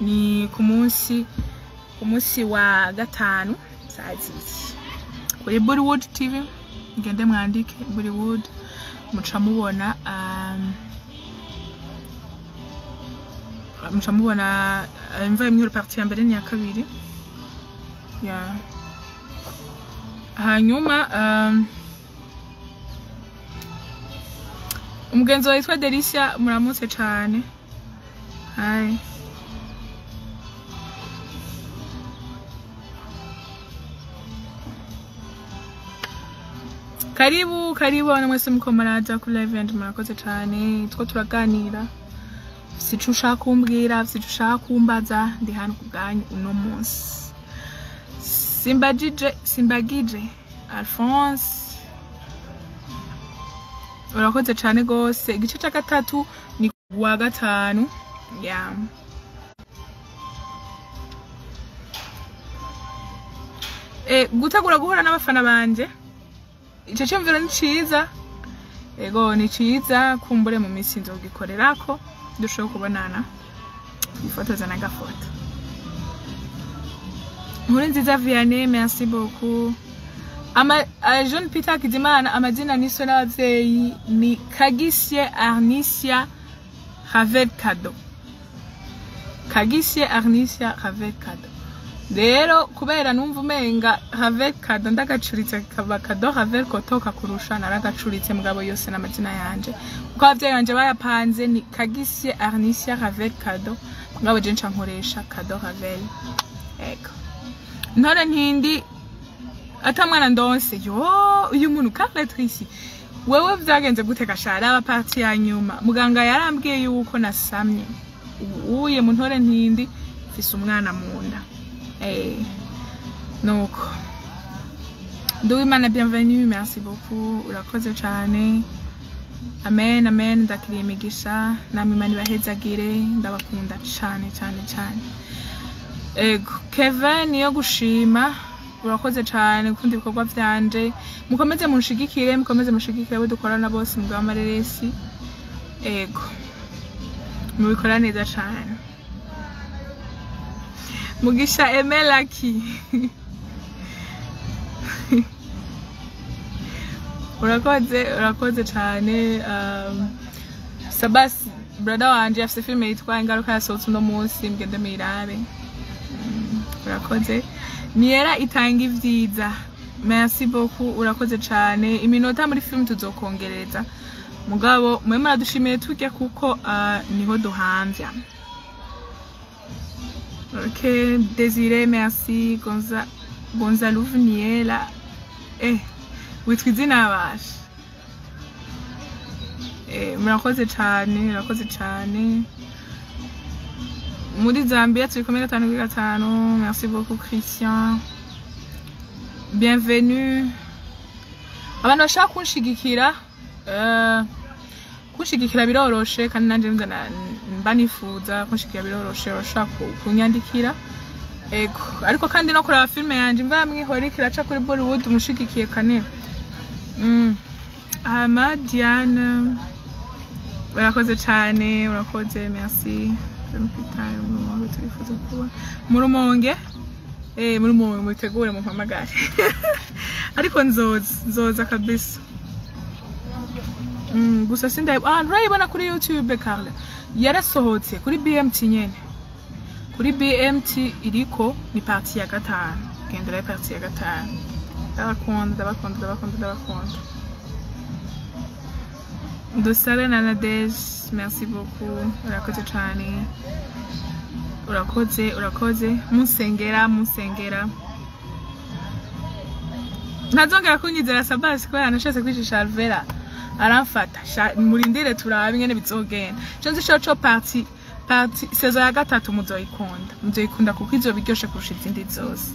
ni ku munsi wa gatanu saa 2 kuri Bollywood TV. Ngende mwandike Bollywood, muca mubona, muca mubona imva ya mwihoro partie ya mbere n'iya kabiri ya. Hanyuma umugenzi wawe witwa Delicia, muramutse cane. Hi. Karibu karibu abantu mwese muko muraza kuri live yanje, murakoze cyane. Two turaganira, si ico ushaka kumbwira, si ico ushaka kumbaza, ndi hano ku bwanyu uno munsi. Simbagije, Simbagije Alphonse, urakoze cyane gose. Igice cya gatatu ni wa gatanu ya gutegura guhura n'abafana banje. Ico cyumviro ni ciza, ego ni ciza, kumbure mu minsi nzogikorerako dushobora kubonana twifotoza n'agafoto. Nkuru nziza Vianney, merci beaucoup. Ama Jean Peter Kizimana, amazina niswe n'abavyeyi ni Kagisye Arnisia Ravel Kado. Kagisye Arnisia Ravel Kado. Rero kubera numva umenga Ravel Kado ndagacuritse kaba Kado Ravel kotoka kurusha, naragacuritse mugabo yose n'amazina yanje. Uko abavyeyi banje bayapanze ni Kagisye Arnisia Ravel Kado, mugabo je nca nkoresha Kado Ravel. Ego. Ntore ntindi ata mwana ndonse yo uyu muntu Carletrice, wewe vyagenze gute gashara aba parti ya nyuma? Muganga yarambwiye yuko nasamye, ubu uye mu ntore ntindi mfise umwana munda. Nuko Nduwimana bienvenue, merci beaucoup, urakoze cyane. Amen amen, ndakiriye imigisha namwe, Imana ibahezagire, ndabakunda cyane cyane cyane. Ego Kevin niyo gushima, urakoze cyane gukunda ibikorwa vyanje, mukomeze munshigikire, mukomeze mushigikire abo dukorana bose mu bw'amareresi. Ego mubikora neza cyane. Mugisha Emelaki urakoze, urakoze cyane. Sabas brother wanje afise filime yitwa Ingaruka yasohotse uno munsi, mugende muyirabe. Urakoze. Niera itanga ivyiza, merci beaucoup, urakoze cyane. Iminota muri film tuzokongereza, mugabo mwe muradushimiye turya kuko niho duhamvya. Ok, Desire, merci. Gonzalo Niela, witwa izina basha. Murakoze cyane, murakoze cyane. Muri Zambia turi kumwe 5 kuri 5. Merci beaucoup Christian, bienvenue. Abantu bashaka kunshigikira, kunshigikira biroroshe kandi nanje mba nifuza kunshigikira biroroshe, urashaka kunyandikira. Ego, ariko kandi no kuraba filime yanje imva mwihora kiraca kuri Bollywood, mushigikiye kane. Ama Diane, urakoze cyane, urakoze, merci. Mu turifuza kuba mu Rumonge, mu Rumonge mutegure mumpamagare, ariko nzoza nzoza kabisa. Gusa sindayi nturayibona kuri YouTube Carla, yarasohotse kuri BMT nyene, kuri BMT iriko ni partie ya gatanu, gendera ya partie ya gatanu. Ndabakunda, ndabakunda, ndabakunda, ndabakunda. Dusabe na Nadege, merci beaucoup, urakoze cyane, urakoze, urakoze. Munsengera, munsengera ntazongera kunyizera Sabasi kubera nashatse kwicisha Alvera aramfata. Murindire turabe ingene bizogenda. Ico nzi co partie saison ya gatatu muzoyikunda, muzoyikunda kuko izoba iryoshe kurusha izindi zose.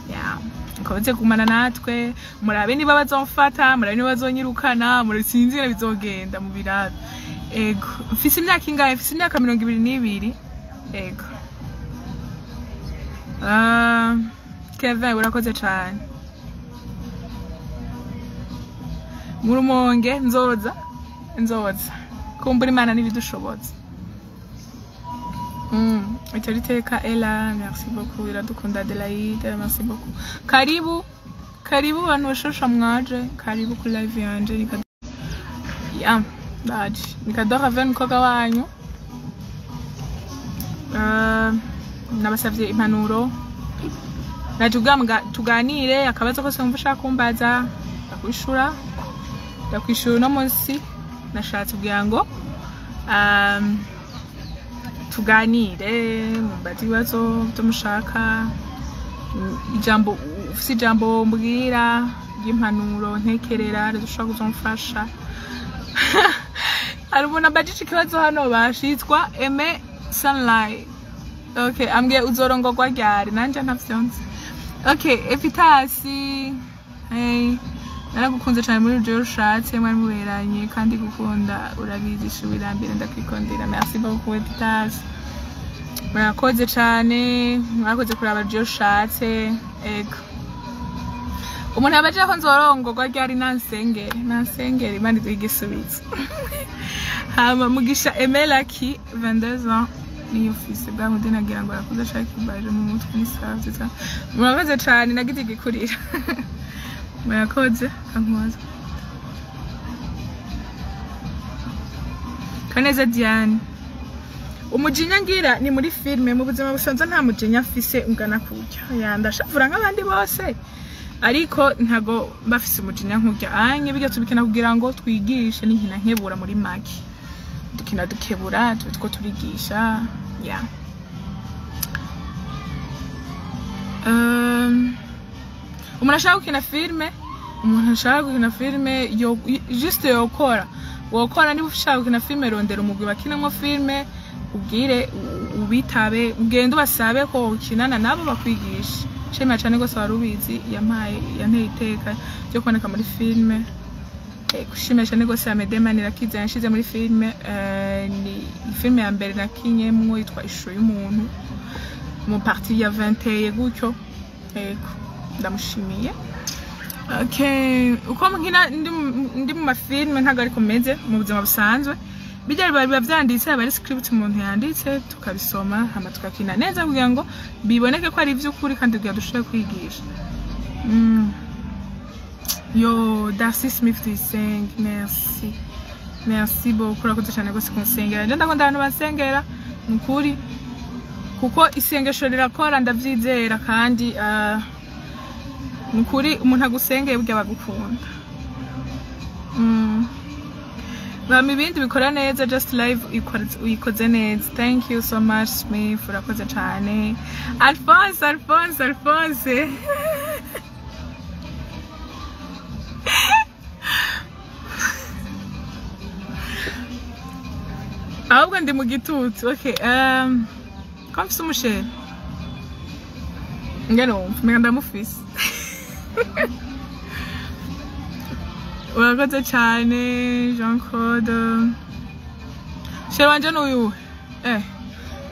Yeah. Mukomeze kugumana natwe, murabe niba bazomfata, murabe niba bazonyirukana, sinzi ingene bizogenda mu birabe. Ego, mfise imyaka ingahe? Mfise imyaka 22. Ego. Kevin urakoze cyane. Mu Rumonge nzoza, nzoza kumbura Imana n'ibidushobotse. Itari teka Ella, merci beaucoup, iradukunda Adelaide, merci beaucoup. Karibu, karibu bantu bashosha mwaje, karibu kuri live yanje. Ya, ndaje. Ni Kado Raven umukobwa wanyu. Nabasavye impanuro. Naje kugira tuganire, akabazo kose wumva ushaka kumbaza, ndakwishura. Ndakwishura uno munsi, nashatse kugira ngo Tuganire, mumbaze ibibazo byo mushaka. Ijambo ufise, ijambo mbwira ry'impanuro, ntekerera rishobora kuzomfasha. Hari umuntu ambajije ikibazo hano bashitwa Aime Sunlight. Okay, ambwiye uzorongorwa ryari? Nanje ntavyo nzi. Okay, Epitasi, hey, naragukunze cyane muri ibyo ushatse, mwari muberanye kandi gukunda urabizi, wirambire, ndakwikondera. Merci beaucoup, Epitasi, murakoze cyane, mwakoze kuraba ibyo ushatse. Ego, umuntu yabaje ko nzorongorwa ryari, nansengere, nansengere, Imana iduhe igisubizo. Hama Mugisha Emelaki, 22 ans niyo ufise bwa mundi, nagira ngo arakuze, ashaka ibaje mu mutwe ni sawa vyiza. Murakoze cane, nagize igikurira, murakoze. Kankubaza Kaneza Diane, umujinya ngira ni muri filme, mu buzima busanzwe nta mujinya mfise ungana kurya. Ya, ndashavura nk'abandi bose, ariko ntago bafise umujinya nkurya anye. Bijya tubikina kugira ngo twigishe, n'inkina nkebura. Muri make dukina dukebura, tuba two turigisha. Ya, umuntu ashaka gukina filme, umuntu ashaka gukina filme yo juste yokora, wokora. Niba ushaka gukina filme, rondera umugwi bakinamwo filme, ubwire ubitabe, ugende ubasabe ko ukinana nabo, bakwigisha. Shema cyane rwose, wari ubizi, yampaye, yanteye iteka ryo kuboneka muri filme. Gushimira cyane rwose Amedema Nirakiza yanshize muri filme. Ni filme ya mbere nakinyemwo, yitwa Ishusho y'umuntu, mu partie ya 21 gutyo. Yego, ndamushimiye. Okay, uko nkina ndi mu mafilme ntabwo ariko meze mu buzima busanzwe. Bijya biba vyanditse, aba ari script umuntu yanditse, tukabisoma hama tukakina neza kugira ngo biboneke ko ari ivy'ukuri kandi kugira dushobore kwigisha. Yo, Darcy Smith Tuyisenge, merci, merci beaucoup, urakoze cyane rwose kunsengera. Nje ndakunda abantu bansengera, ni ukuri, kuko isengesho rirakora, ndavyizera. Kandi ni ukuri, umuntu agusengeye burya bagukunda. Bama ibindi bikora neza, just live uyikoze neza. Thank you so much, Smith, urakoze cyane. Alphonse, Alphonse, Alphonse, ahubwo ndi mu gitutu. Okay, ko mfise umuchéri, ngene wumva umenga ndamufise. Urakoze cyane, Jean Claude. Chéri wanje n'uyuhe?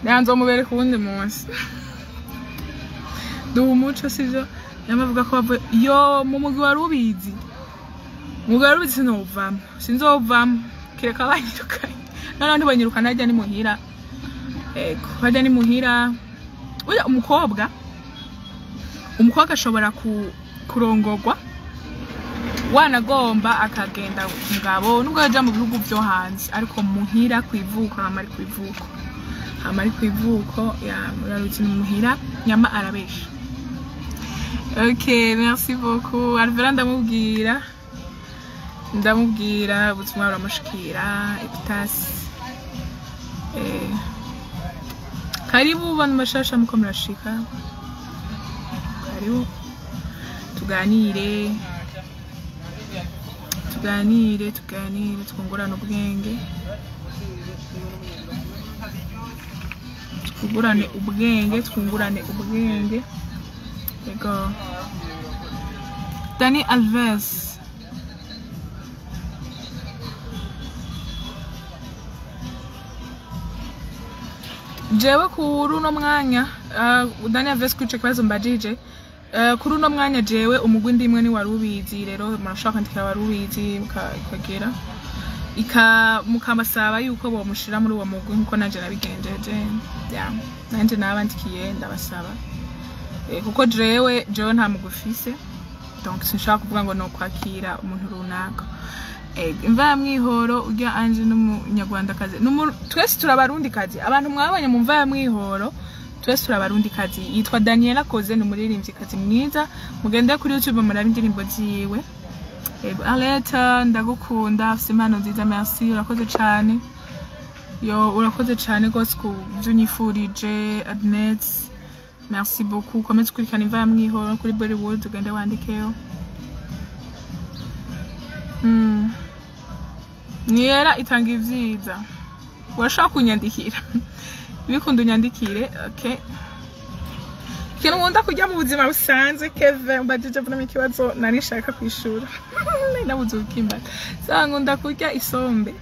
Nzomubereka uwundi munsi. Duha umuco, sivyo? Yamavuga ko bavuye yo mu mugwi wari ubizi, umugwi wari ubizi. Sinowuvamo, sinzovamo kireka banyirukanye. Noneho ntibanyirukana, harya ni muhira. Ego, harya ni muhira. Burya umukobwa ashobora kurongorwa wanagomba akagenda mugabo, nubwo yaja mu bihugu vyo hanze, ariko muhira kwivuko hama ari kwivuko, hama ari kwivuko. Ya, muraruzi, ni muhira, nyama arabesha. Okay, merci beaucoup, Alvera. Ndamubwira, ndamubwira, ubutumwa buramushikira. Epitasi, karibu bantu bashasha muko murashika, karibu tuganire, tuganire, tuganire, twungurane ubwenge, twungurane ubwenge, twungurane ubwenge. Yego, Dani Alves. Jewe kuri uno mwanya, Dani Alves, kuri ico kibazo mbajije, kuri uno mwanya jewe umugwi ndimwe ni wari ubizi. Rero murashobora kwandikira wari ubizi, mukagera ika mukamasaba yuko bomushira muri uwo mugwi nkuko nanje nabigenjeje. Ya, nanje nabandikiye ndabasaba, kuko jewe nta mugwi ufise, donc sinshobora kuvuga ngo no kwakira umuntu runaka. Imva ya Mwihoro, urya Anje n'umunyarwandakazi. Twese turabarundikazi. Abantu mwabonye mu mva ya Mwihoro, twese turabarundikazi. Yitwa Daniela Koze, ni umuririmvyikazi mwiza, mugende kuri YouTube murabe indirimbo ziwe. Yego, Aleta, ndagukunda, afise impano nziza. Merci, urakoze cane. Yo, urakoze cyane rwose ku byo unyifurije, Adnet. Merci beaucoup. Ukomeze ukurikirana Imva ya Mwihoro kuri Bollywood, ugende wandikeyo. Niyera itanga ivyiza. Urashobora kunyandikira. Bikunda unyandikire, okay. Ikintu nkunda kurya mu buzima busanzwe, Kevin, mbajije vunamo ikibazo nari nshaka kwishura. Nabuze ukimbata. Sasa nkunda kurya isombe.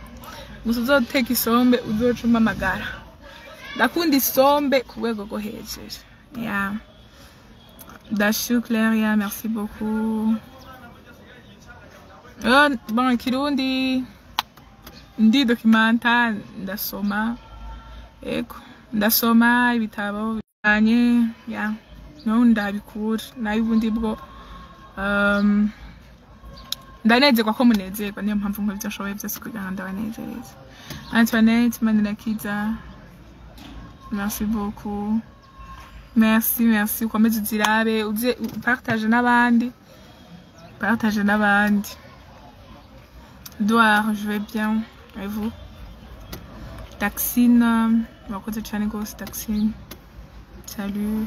Gusa uzoteka isombe uzoca umpamagara. Ndakunda isombe ku rwego rwo hejuru. Yeah. Dashu Claria, merci beaucoup. Bon, Kirundi ndi documenta, ndasoma. Ego, ndasoma ibitabo bijanye, yeah. No ndabikura, nayo ubundi bwo ndanezerwa ko munezerwa, niyo mpamvu nkora ibyo nshoboye byose kugira ngo ndabanezereze. Antoinette Manirakiza, merci beaucoup. Merci, merci. Ukomeze uzirabe, uze partage n'abandi. Partage n'abandi. Douar, je vais bien. Et vous? Taxine, wakoze cyane rwose Taxine. Salut.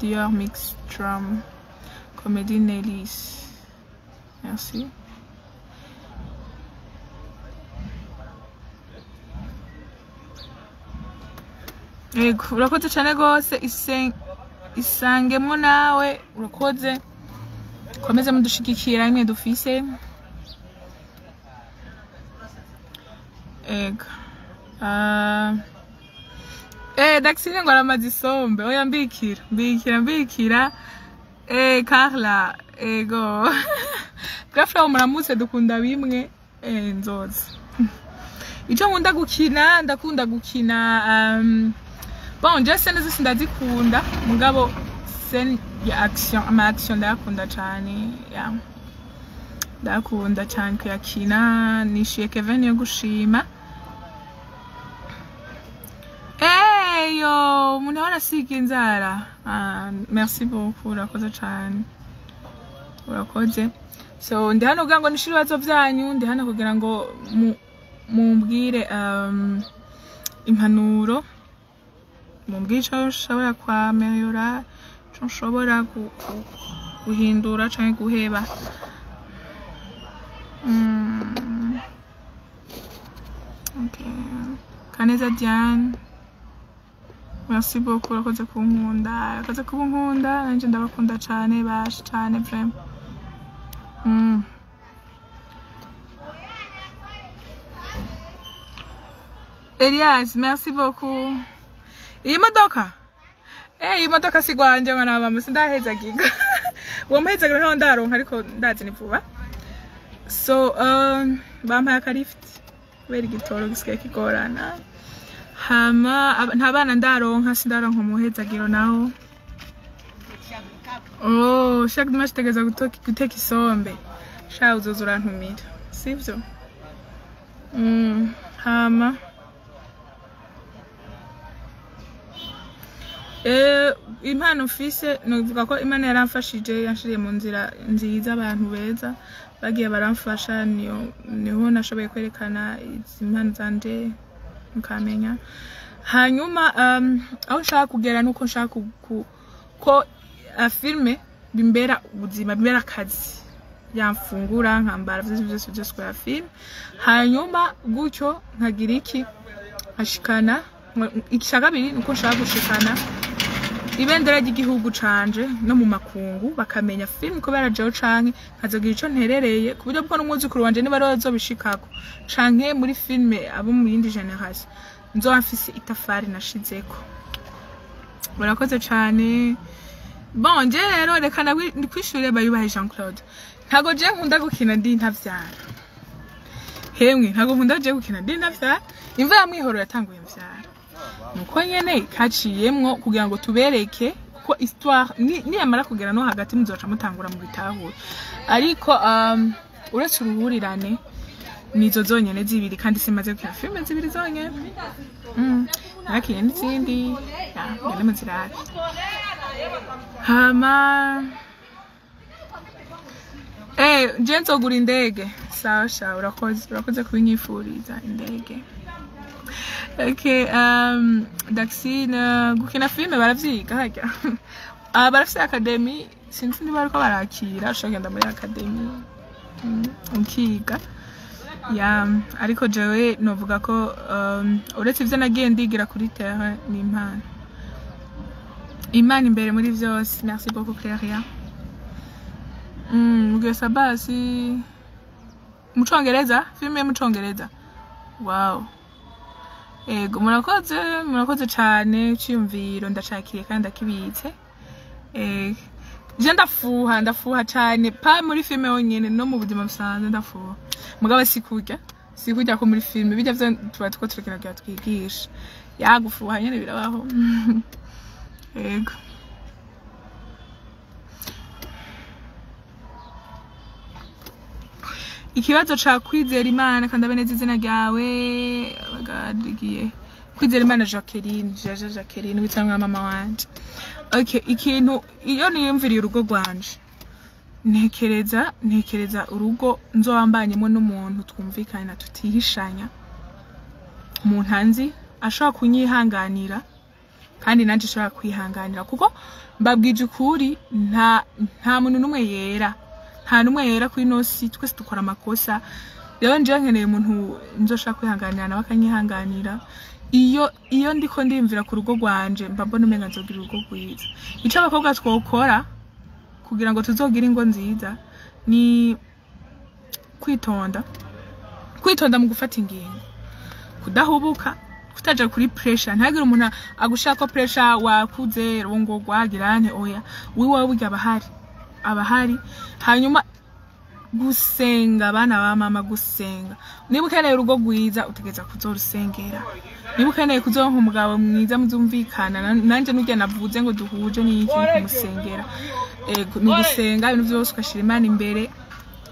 Dior Mix Drum. Comédie Nellis. Merci. Yego, urakoze cyane rwose. Isangemo nawe, urakoze. Komeze mudushigikira imwe dufise. Ego. Daxine ngo aramaze isombe. Oya mbikira, mbikira, mbikira. Carla, ego. Grafra muramutse, dukunda bimwe. Nzoza. Icyo nkunda gukina, ndakunda gukina bon, je scène zose ndazikunda, mugabo scène ya action, ama action ndayakunda cyane, yeah. Ndakunda cyane kuyakina. Nishyuye Kevin yo gushima. Eyo, umuntu ahora asiga inzara. Merci beaucoup, urakoze cyane. Urakoze. So ndi hano kugira ngo nishire ibibazo byanyu, ndi hano kugira ngo mumbwire impanuro, mumbwire ico nshobora kwameliora, ico nshobora guhindura canke guheba. Okay. Kaneza Diane, merci beaucoup, urakoze kunkunda, urakoze kunkunda, nanje ndabakunda cane, bashe cane vraiment. Elias, merci beaucoup. Iyi modoka? Iyi modoka si gwanje mwana wa mama, sindaheza giga. Uwo muhezagira ntaho ndaronka, ariko ndazi ni vuba. So, bampaye akalift kubera igitoro gisigaye kigorana. Hama nta bana ndaronka, sindaronka umuhezagiro nawo. Oh, chaque dimanche tegeza guteka isombe. Sha uzoza urantumira, sivyo? Hama impano mfise, novuga ko Imana yaramfashije, yanshiriye mu nzira nziza, abantu beza bagiye baramfasha, niho nashoboye kwerekana izi mpano zanje mukamenya. Hanyuma aho nshaka kugera nuko nshaka ko filme bimbera ubuzima, bimbera akazi, yamfungura nkambara vyose vyose vyose kwa filme. Hanyuma gutyo nkagira iki, nkashikana icya kabiri nuko nshaka gushikana ibendera ry'igihugu canje no mu makungu, bakamenya filme ko barajeho, canke nkazogira ico nterereye ku buryo bwo n'umwuzukuru wanje niba ariwe azobishikako, canke muri filme abo mu yindi generation nzoba mfise itafari nashizeko. Murakoze cane. Bon, je rero reka ndikwishure Bayubahe Jean Claude. Ntago je nkunda gukina ndi ntavyara. Hemwe ntago nkunda je gukina ndi ntavyara. Imva ya Mwihoro yatanguye mvyara. Nuko nyene kaciyemwo kugira ngo tubereke ko histoire niyamara kugera no hagati muzoca mutangura mu bitahura. Ariko uretse uruhurirane nizo zonyene zibiri, kandi simaze gukina filme zibiri zonyene. Nakinye n'izindi, ngende muzirabe. Hama Je nzogura indege. Sawa sawa, urakoze, urakoze kubinyifuriza indege. Okay, Daxine, gukina filime baravyiga harya. Ah, barafise academy, sinzi niba bariko barakira, ushobora kugenda muri academy ukiga. Ya, ariko jewe novuga ko uretse ivyo nagiye ndigira kuri terrain ni impano. Imana imbere muri vyose. Merci beaucoup Claria. Mugesa basi mu Congereza, filime yo mu Congereza. Wow. Ego, murakoze, murakoze cane, ciyumviro ndacakiriye kandi ndakibitse. Je ndafuha, ndafuha cane, pa muri filime yonyene no mu buzima busanzwe ndafuha. Mugabo sikurya, sikurya ko muri filime, bijya vyo tuba two turekera kugira twigisha. Ya gufuha nyene birabaho. Ego. Ikibazo ca Kwizera Imana, kandi abe neza izina ryawe, bagadigiye. Kwizera Imana Jacqueline, Jaja Jacqueline, witwa mama wanje. Okay, ikintu iyo niyumviriye urugo rwanje, ntekereza urugo nzowambanyemo n'umuntu twumvikana tutihishanya, umuntu anzi ashobora kunyihanganira kandi nanje ashobora kwihanganira, kuko mbabwije ukuri nta muntu n'umwe yera, nta n'umwe yera kuri ino si, twese dukora amakosa. Rero njewe nkeneye umuntu nzoshobora kwihanganira nawe akanyihanganira. Iyo ndiko ndiyumvira ku rugo rwanje mba mbona umenga nzogira urugo rwiza. Ico abakobwa twokora kugira ngo tuzogire ingo nziza ni kwitonda, kwitonda mu gufata ingingo, kudahubuka, kutaja kuri pressure. Ntihagire umuntu agushaka pressure wakuze ngo rwagira nte, oya, wiwawe burya abahari, abahari. Hanyuma gusenga, abana ba mama, gusenga. Niba ukeneye urugo rwiza utegereza kuzorusengera. Niba ukeneye kuzoronka umugabo mwiza muzumvikana, nanje nurya navuze ngo duhuje n'iki, kumusengera. Ni ugusenga ibintu vyose ugashira Imana imbere.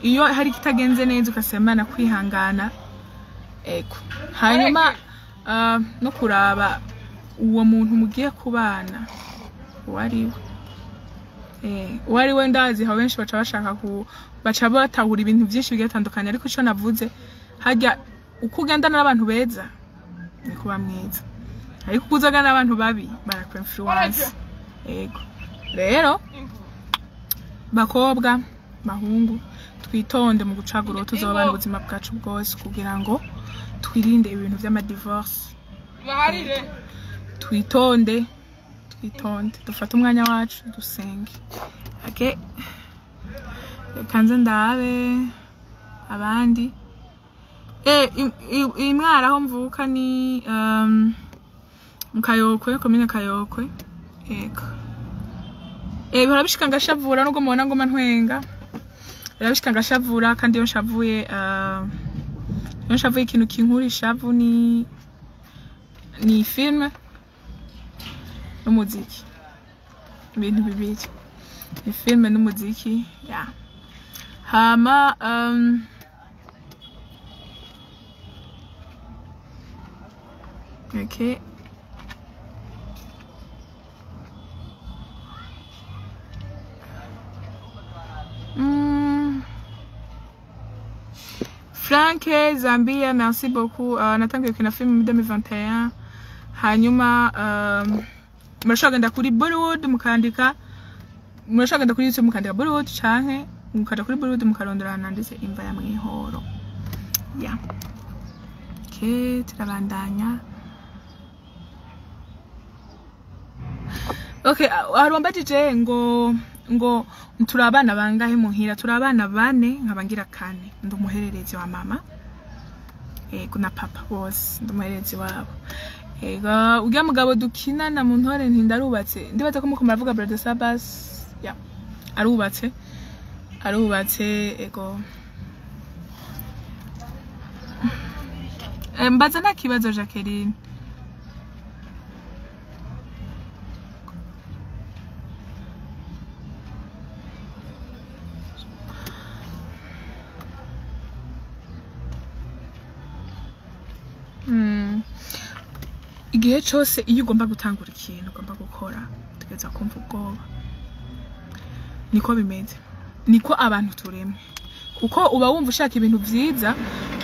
Iyo hari ikitagenze neza ugasaba Imana kwihangana. Ego. Hanyuma no kuraba uwo muntu mugiye kubana uwo ari we. Uwo ari we ndazi aho benshi baca bashaka ku baca batahura ibintu byinshi bigiye bitandukanye, ariko ico navuze harya uko ugendana n'abantu beza ni kuba mwiza, ariko uko uzagana n'abantu babi barakwinfluence. Ego. Rero bakobwa, bahungu, twitonde mu gucagura uwo tuzobana ubuzima bwacu bwose kugira ngo twirinde ibintu vy'amadivorce. Twitonde, twitonde, dufate umwanya wacu dusenge. Okay. Kanze ndabe abandi. Imwara aho mvuka ni mu Kayokwe, komine Kayokwe. Ego. Bihora bishika ngashavura nubwo mubona ngoma ntwenga. Bihora bishika ngashavura, kandi iyo nshavuye ikintu kinkura ishavu ni film n'umuziki. Ibintu bibiri. Ni film n'umuziki, ya. Hama okay. Frank Zambia, merci beaucoup. Natangiye gukina film muri 2021. Hanyuma murashobora kugenda kuri Bollywood mukandika, murashobora kugenda kuri YouTube mukandika Bollywood, canke mukaja kuri Bollywood mukarondera ahantu handitse Imva ya Mwihoro. Ya. Okay, turabandanya. Okay, hari uwambajije ngo turi abana bangahe muhira? Turi abana bane, nkaba ngira kane. Ndi umuhererezi wa mama, ego, na papa bose ndi umuhererezi wabo. Ego, urya mugabo dukinana mu ntore ntindarubatse, ndibaza ko muko muravuga Brother Sabas, ya, arubatse, arubatse. Ego. Mbaza nta kibazo Jacqueline. Igihe cose iyo ugomba gutangura ikintu ugomba gukora, utegereza kumva ubwoba. Niko bimeze. Niko abantu turemwe, kuko uba wumva ushaka ibintu vyiza,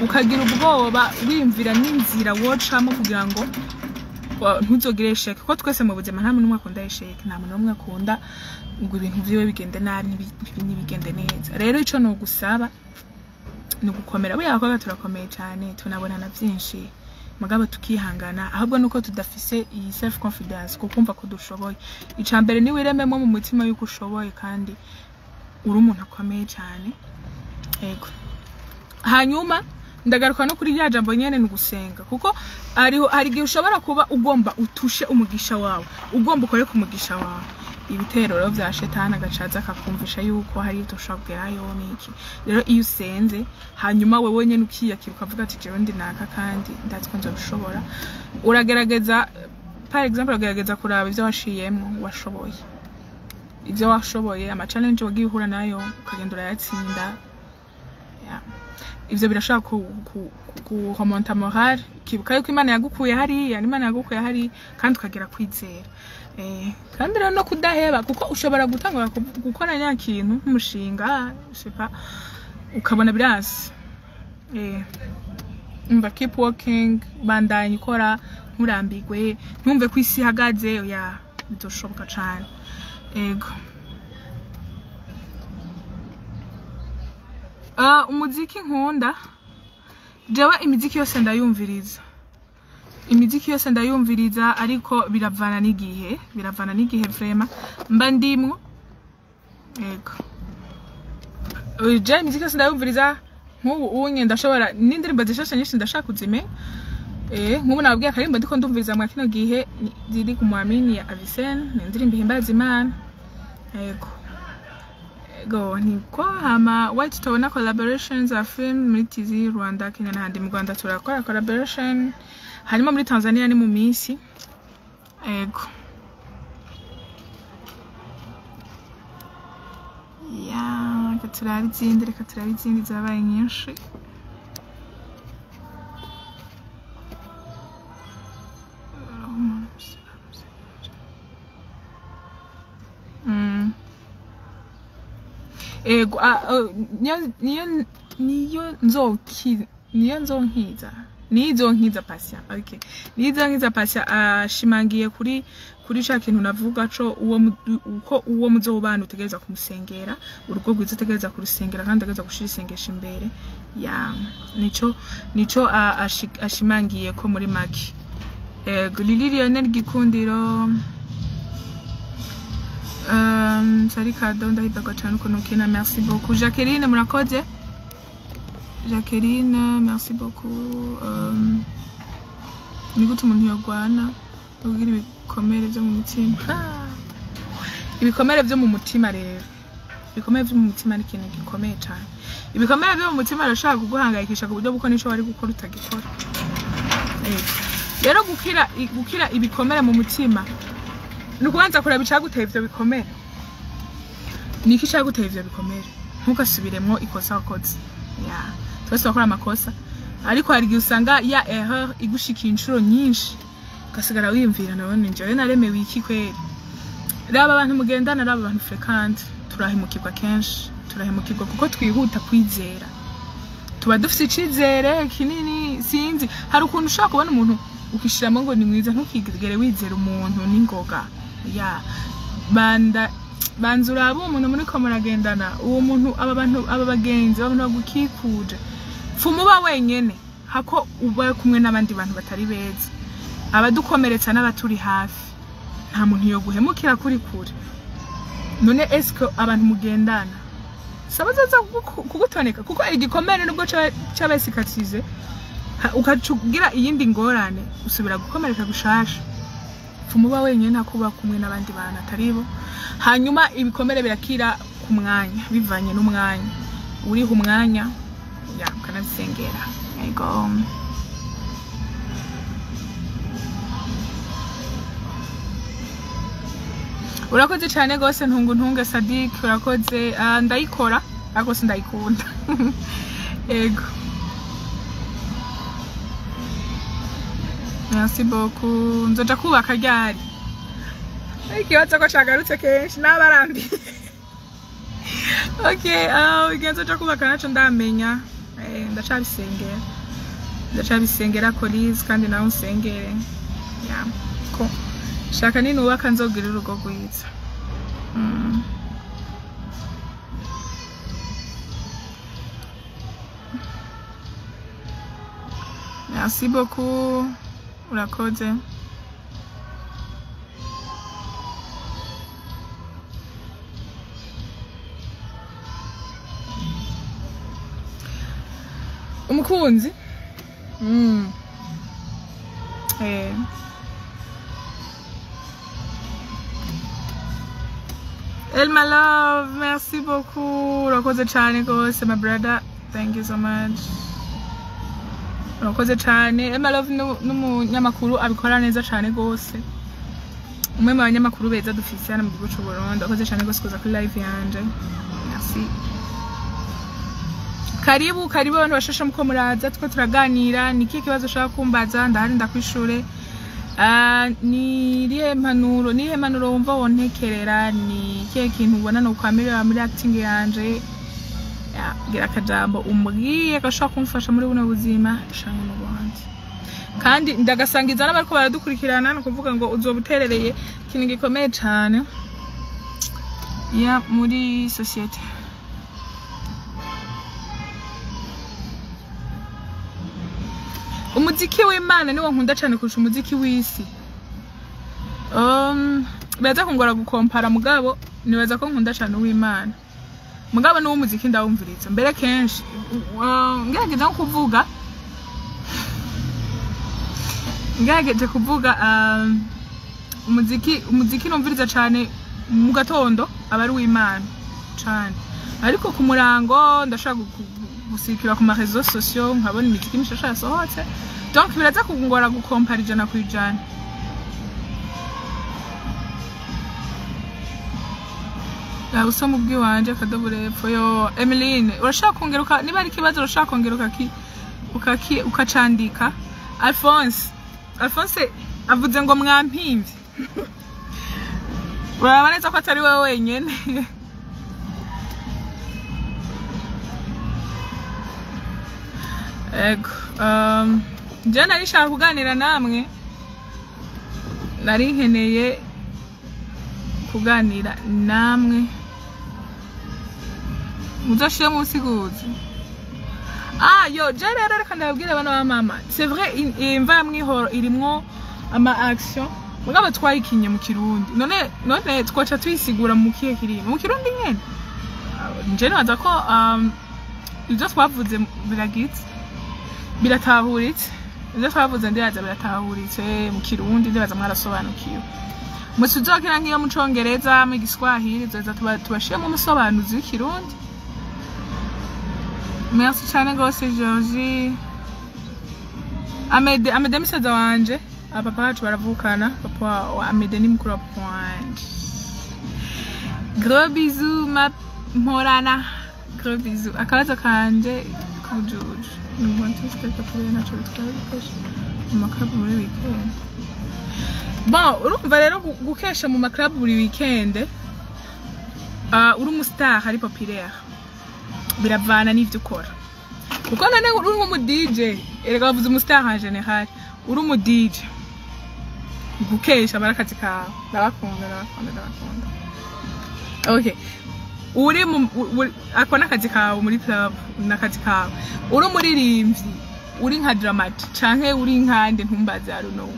ukagira ubwoba, wiyumvira n'inzira wocamo kugira ngo ntuzogire échec, kuko twese mu buzima nta muntu n'umwe akunda échec, nta muntu n'umwe akunda ngo ibintu vyiwe bigende nabi, ntibigende neza. Rero ico nogusaba ni ugukomera. Buriya abakobwa turakomeye cyane, tunabonana byinshi, mugabo tukihangana. Ahubwo nuko tudafise iyi self confidence, kukumva ko dushoboye. Ica mbere ni wirememo mu mutima yuko ushoboye kandi uri umuntu akomeye cyane. Yego. Hanyuma ndagaruka no kuri rya jambo nyene, ni ugusenga, kuko hari igihe ushobora kuba ugomba utushe umugisha wawe, ugomba ukore ku mugisha wawe, ibitero rero vya shetani agacaza akakumvisha yuko hari ibyo ushobora kugerayo n'iki. Rero iyo usenze, hanyuma wewe nyene ukiyakira, ukavuga ati jewe ndi naka kandi ndazi ko nzobishobora, uragerageza, par exemple uragerageza kuraba ivyo washiyemwo washoboye, ivyo washoboye, ama challenge wagiye uhura nayo ukagenda urayatsinda. Yeah. Ivyo birashobora ku remonta moral, ukibuka yuko Imana yagukuye hariya, Imana yagukuye hariya, kandi ukagera kwizera. Kandi rero no kudaheba, kuko ushobora gutangura gukora nya kintu nk'umushinga, je sais pas, ukabona biranse. Umva, keep working, bandanya ukora, nturambigwe, ntumve ko isi ihagaze. Oya, bizoshoboka cane. Ego. Umuziki nkunda, jewe imiziki yose ndayumviriza, imiziki yose ndayumviriza, ariko biravana n'igihe, biravana n'igihe vraiment mba ndimwo. Yego. Je imiziki yose ndayumviriza. Nk'ubu unye ndashobora n'indirimbo zishasha nyinshi ndashaka kuzimenya. Nk'ubu nababwiye akarimbo ndiko ndumviriza mwa kino gihe ziri ku Mwamini ya Avicenne, ni indirimbo ihimbaza Imana. Yego. Ego, niko. Hama white tubona collaborations za film muri TZ, Rwanda, Kenya n'ahandi. Mu Rwanda turakora collaboration, hanyuma muri Tanzania ni mu minsi. Ego. Ya, reka turabe izindi, reka turabe izindi, zabaye nyinshi. Ego, niyo nzonkiza, nizo nkiza Patient. Okay, nizo nkiza Patient ashimangiye kuri ca kintu navuga co uwo uko uwo muzobana utegereza kumusengera, urugo rwiza utegereza kurusengera kandi utegereza gushira isengesho imbere ya. Nico ashimangiye ko muri make. Ego. Lili Lionel Gikundiro. Sari Kado, ndahimbarwa cyane ukuntu ukina, merci beaucoup. Jacqueline, murakoze. Jacqueline, merci beaucoup. Ni gute umuntu yogwana kugira ibikomere byo mu mutima? Ibikomere byo mu mutima rero, ibikomere byo mu mutima ni ikintu gikomeye cyane. Ibikomere byo mu mutima birashobora kuguhangayikisha ku buryo bw'uko n'ico wari gukora utagikora. Yego. Rero gukira ibikomere mu mutima ni ukubanza kureba icaguteye ivyo bikomere. Ni iki caguteye ivyo bikomere? Ntugasubiremwo ikosa wakoze. Ya, twese turakora amakosa, ariko hari igihe usanga ya erreur igushikiye inshuro nyinshi, ugasigara wiyumvira: nabone njyewe naremewe iki kweri? Raba abantu mugendana, raba abantu fréquente. Turahemukirwa kenshi, turahemukirwa kuko twihuta kwizera, tuba dufite icizere kinini. Sinzi, hari ukuntu ushobora kubona umuntu ukishiramo ngo ni mwiza. Ntukigere wizera umuntu n'ingoga. Ya, banda banza urabe uwo muntu muriko muragendana, uwo muntu, aba bantu, aba bagenzi, abantu bagukikuje. Pfuma uba wenyene hako uba kumwe n'abandi bantu batari beza. Abadukomeretsa n'abaturi hafi. Nta muntu yoguhemukira kuri kure. None eske abantu mugendana saba bazaza kugutoneka? Kuko igikomere nubwo cabaye cicatrisé, ukacugira iyindi ngorane, usubira gukomereka gushasha. Pfuma uba wenyine ntakuba kumwe n'abandi bantu atari bo. Hanyuma ibikomere birakira ku mwanya, bivanye n'umwanya uriha umwanya, ya, ukanabisengera. Yego. Urakoze cyane rwose, ntungu ntunge Sadik, urakoze. Ndayikora ariko sindayikunda. Ego, merci beaucoup. Nzoja kubaka ryari? Ikibazo ko cagarutse kenshi, n'abarambiye. Okay, igihe nzoja kubaka naco ndamenya. Ndacabisengera, ndacabisengera Colize, kandi nawe unsengere. Yeah. Ko shaka ninubaka nzogira urugo rwiza. Merci beaucoup, urakoze. Umukunzi. El my love, merci beaucoup. Urakoze cyane rwose, my brother. Thank you so much. Urakoze cyane. El my love n'umunyamakuru abikora neza cyane rwose. Umwe mu banyamakuru beza dufise hano mu gihugu cy'u Burundi. Urakoze cyane rwose kuza kuri live yanje. Merci. Karibu, karibu abantu bashasha muko muraza, two turaganira. Ni ikihe kibazo ushaka kumbaza? Ndahari ndakwishure. Ni irihe mpanuro, ni irihe mpanuro wumva wontekerera? Ni ikihe kintu ubona no kwamerera muri acting yanje? Ya, gira akajambo umbwiye gashobora kumfasha muri buno buzima canke mu bundi, kandi ndagasangiza n'abariko baradukurikirana. Ni ukuvuga ngo uzoba uterereye ikintu gikomeye cane ya muri societe. Umuziki w'Imana niwo nkunda cyane kurusha umuziki w'isi. Biraza kungora gukompara, mugabo nibaza ko nkunda cyane uw'Imana. Mugabo n'uwo muziki ndawumviriza mbere kenshi. Ngerageje nko kuvuga, ngerageje kuvuga, umuziki numviriza cyane mu gatondo aba ari uw'Imana cyane, ariko ku murango ndashaka gusikira ku ma réseaux sociaux nkabona imiziki mishasha yasohotse. Donc biraza kungora gukompara 100%. Usoma ubwiwanje akadobure hepfo yo Emeline, urashaka kongeruka niba ari ikibazo, urashaka kongeruka ki ukaki ukacandika. Alphonse avuze ngo mwampimvye. Urabona neza ko atari wewe wenyene. Ego, je nari nshaka kuganira namwe, nari nkeneye kuganira namwe. Muzoshire mu busiguzi. Yo, je rero reka ndababwire bana ba mama. C'est vrai, imva ya Mwihoro irimwo ama action, mugabo twayikinye mu Kirundi. None twaca tuyisigura mu kihe kirimi? Mu Kirundi nyene. Nje nibaza ko ibyo twavuze biragitse, biratahuritse. Ibyo twavuze ndibaza biratahuritse mu Kirundi, ndibaza mwarasobanukiwe. Musuzokira nk'iyo mu Congereza, mu Giswahili, zoza tubashiremo umusobanuzi w'ikirundi. Merci cyane rwose Georgie. Amede musaza wanje, papa wacu baravukana, papa wa Amede ni mukuru wa papa wanje. Gros bisous ma mporana. Gros bisous. Akabazo kanje kujuju. Naco bitwaye gukesha mu maclub muri weekend. Bon, urumva rero gukesha mu maclub buri weekend, uri umustar ari populaire, biravana n'ivyo ukora. Kuko none uri nk'umu DJ, erega bavuze umustar en general, uri umu DJ, gukesha barakazi kawe. Ndabakunda, ndabakunda, ndabakunda. Okay. Uri mu ako nakazi kawe muri club, nakazi kawe. Uri umuririmbyi, uri nka Dramati canke uri nkande ntumbaze, I don't know.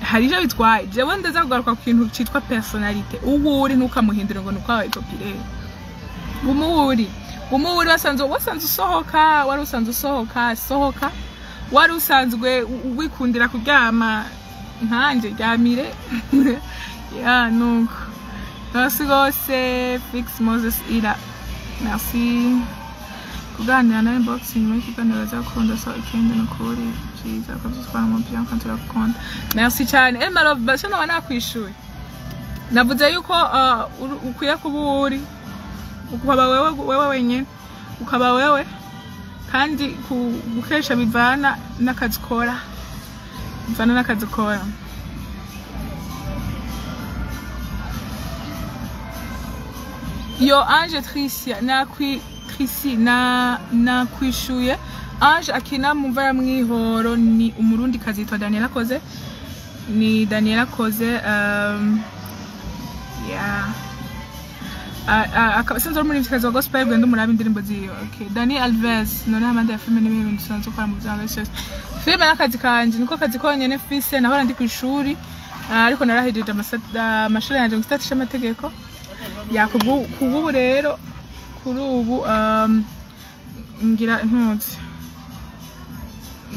Hari ivyo bitwaye. Jewe ndaza kugaruka ku kintu citwa personnalité. Uwo uri ntukamuhindure ngo nuko wabaye populaire. Guma uri wasanzwe usohoka, wari usanzwe usohoka, sohoka. Wari usanzwe wikundira kuryama nkanje, ryamire. Ya nuko. Merci rwose Fix Moses Ira. Merci. Kuganira na inbox nyuma y'ikiganiro bazakunda, so ikindi ni ukuri byiza ko byitwara mu byo kandi turakunda. Merci cyane. My love, basho naba nakwishuye. Navuze yuko ukwiye kuba uri, ukaba wewe wenyine, ukaba wewe, kandi gukesha bivana n'akazi ukora. Bivana n'akazi ukora. Yo Ange Tricia nakwi Trisi na nakwishuye. Ange akina mu mva ya Mwihoro ni umurundi kazi yitwa Daniela Koze, ni Daniela Koze. Yeah, akaba sinzi muri mfikazi wa gospel, genda umurabe indirimbo ziwe. Okay, Dani Alves, none amanda ya filime n'ibindi bintu usanzwe ukora mu buzima bwa yose? Filime n'akazi kanje, niko kazi konyene mfise. Nahora ndi kw'ishuri, ariko narahejeje amashuri yanje mu gisata c'amategeko. Ya, kububu rero kuri ubu ngira ntuzi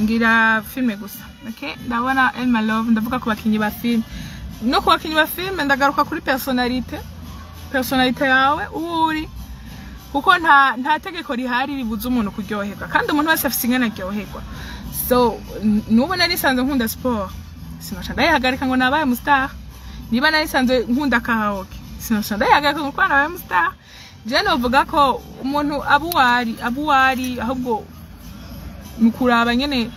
ngira filime gusa. Okay, ndabona Elma Love. Ndavuga ku bakinyi ba filime, no ku bakinyi ba filime ndagaruka kuri personnalité yawe uwo uri, kuko nta tegeko rihari ribuza umuntu kuryoherwa, kandi umuntu wese afise ingene aryoherwa. So nubu nari nsanzwe nkunda sport, sinoca ndayihagarika ngo nabaye umustar. Niba nari nsanzwe nkunda karaoke, sinoca ndayihagarika ngo kuko nabaye umustar. Je novuga ko umuntu aba uwari, aba uwari, ahubwo ni ukuraba nyene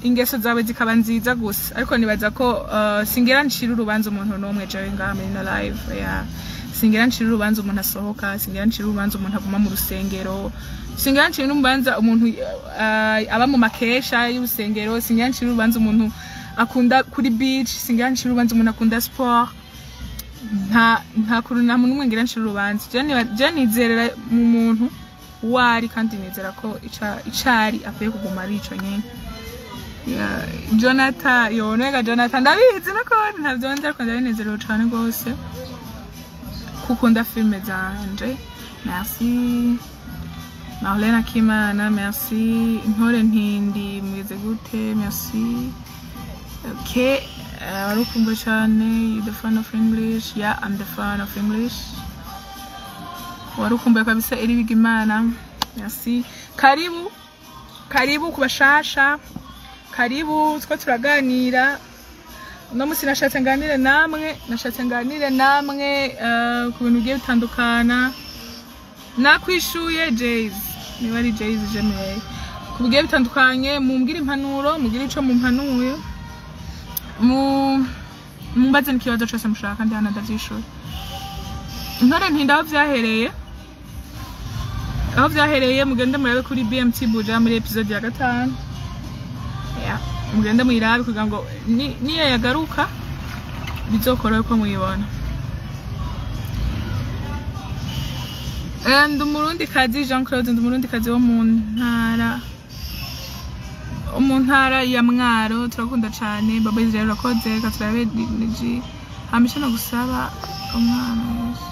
ingeso zawe zikaba nziza gusa. Ariko nibaza ko singira ncira urubanza umuntu n'umwe jewe ngaha muri ino live ya, singira ncira urubanza umuntu asohoka, singira ncira urubanza umuntu aguma mu rusengero, singira ncira n'urubanza umuntu aba mu makesha y'urusengero, singira ncira urubanza umuntu akunda kuri beach, singira ncira urubanza umuntu akunda sport. Nta kuntu nta muntu n'umwe ngira ncira urubanza. Je nizerera mu muntu uwari, kandi nizera ko icari akwiye kuguma ari ico nyene. Yeah, Jonathan, yo nega Jonathan, ndabizi nako ntavyo nzi, ariko ndabinezerewe cane gose kukunda filime zanje. Merci Marlene Akimana, merci Intore Ntindi, mwize gute? Merci. Okay, warukumva cane. You the fan of English? Yeah, I'm the fan of English. Warukumbuye kabisa eri Bigimana, merci. Karibu, karibu kubashasha, karibu two turaganira. Uno musi nashatse nganire namwe, nashatse nganire namwe ku bintu bigiye bitandukana. Nakwishuye Jays, niba ari Jays Jemeye, ku bigiye bitandukanye. Mumbwire impanuro, mugire ico mumpanuye, mu mumbaze n'ikibazo cose mushaka, ndi hano ndavyishura. Intore Ntinda, aho vyahereye, aho vyahereye mugende murabe kuri BMT Buja muri episode ya 5. Yeah, mugende muyirabe kugira ngo niyo yagaruka bizokorohe ko muyibona. Ndi umurundi kazi Jean Claude, ndi umurundi kazi wo mu ntara ya Mwaro. Turakunda cane Baba Israel, urakoze. Reka turabe G hamisha no gusaba umwana Yesu.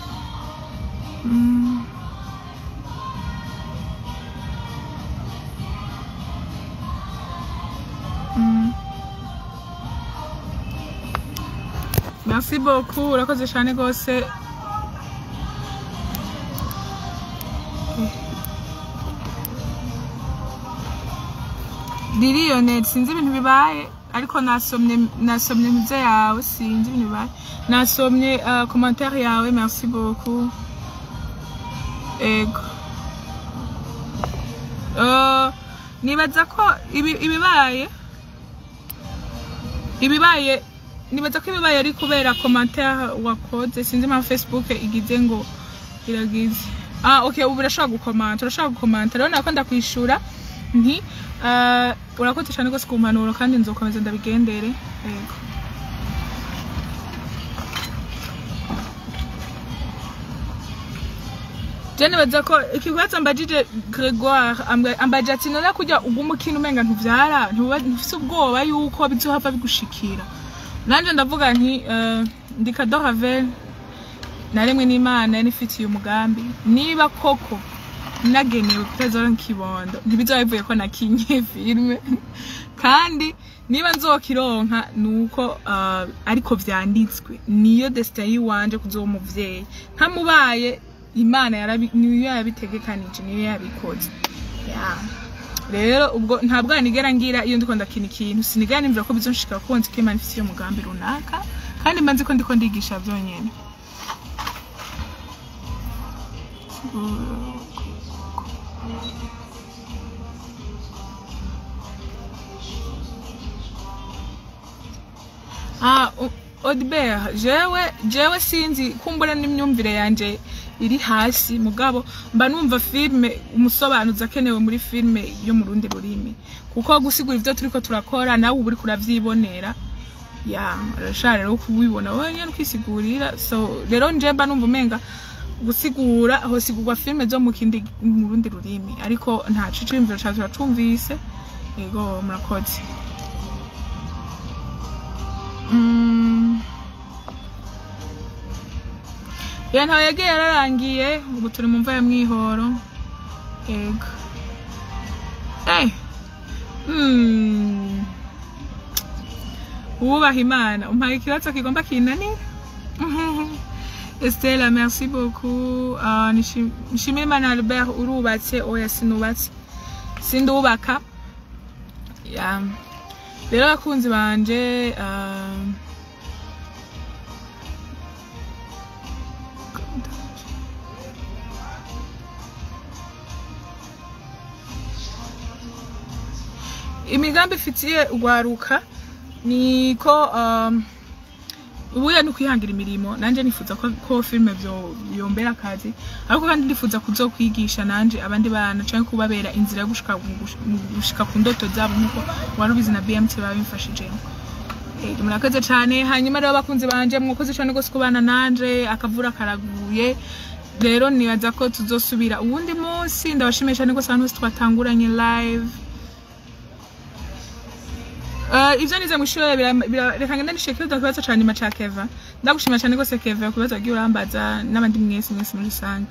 Merci beaucoup, urakoze cane gose. Lilionet, sinzi ibintu bibaye, ariko nasomye ntuze yawe, sinzi ibintu bibaye, nasomye commentaire yawe, merci beaucoup. Ego, nibaza ko ibibaye nibaza ko ibibaye ari kubera commentaire wakoze. Sinzi impamvu Facebook igize ngo iragize. Ah, okay, ubu urashobora gukomanta, urashobora gukomanta rero. Nako ndakwishura nti urakoze cyane rwose ku mpanuro, kandi nzokomeza ndabigendere. Yego. Je nibaza ko ikibazo mbajije Gregoire, ambajije ati none kujya uguma ukina umenga ntuvyara, ntufise ubwoba yuko bizohava bigushikira? Nanje ndavuga nti ndi Cadeau Ravelle, naremwe n'Imana nifitiye umugambi. Niba koko nagenewe kutazoronka ikibondo, ntibizoba bivuye ko nakinye filime, kandi niba nzokironka nuko ariko vyanditswe, niyo destin yiwanje kuzoba umuvyeyi. Ntamubaye, Imana niyo yabitegekanije, niyo yabikoze. Yeah. Rero ubwo ntabwo nigera ngira iyo ndiko ndakina ikintu, sinigera nimvira ko bizonshikira, kuko nzi ko Imana ifitiye umugambi runaka, kandi mba nzi ko ndiko ndigisha vyonyene. Ah, Odibert, jewe sinzi kumbura n'imyumvire yanje iri hasi. Mugabo mba numva filme umusobanuzi akenewe muri filme yo mu rundi rurimi, kuko gusigura ivyo turiko turakora nawe uba uriko uravyibonera, ya urashaka rero kubibona wowe nyene ukisigurira. So rero nje mba numva umenga gusigura hosigurwa filme zo mu kindi mu rundi rurimi, ariko nta cicimviro ca turacumvise. Yego, murakoze. Ya ntawe yagiye yararangiye, ubu turi mu mva ya Mwihoro. Yego. Wubaha Imana, umpaye ikibazo kigomba kinanira. Estella, merci beaucoup. Nishimire Imana Albert, urubatse? Oya, sinubatse, sindubaka. Ya rero abakunzi banje, imigambi ifitiye urwaruka niko ubuya ni ukwihangira imirimo. Nanje nifuza ko filme vyo yombera akazi, ariko kandi ndifuza kuzokwigisha nanje abandi bana canke kubabera inzira yo gushika ku ndoto zabo, nkuko warubizi na BMT babimfashijemo. Murakoze cane. Hanyuma rero abakunzi banje, mwakoze cane gose kubana nanje, akavura karaguye, rero nibaza ko tuzosubira uwundi munsi. Ndabashimiye cane gose abantu bose twatanguranye live. Ivyo nize mw'ishure reka ngende nishe kibazo kibazo ca nyuma ca Keva. Ndagushimira cane gose Keva ku bibazo wagiye urambaza n'abandi mwese mwese muri rusange.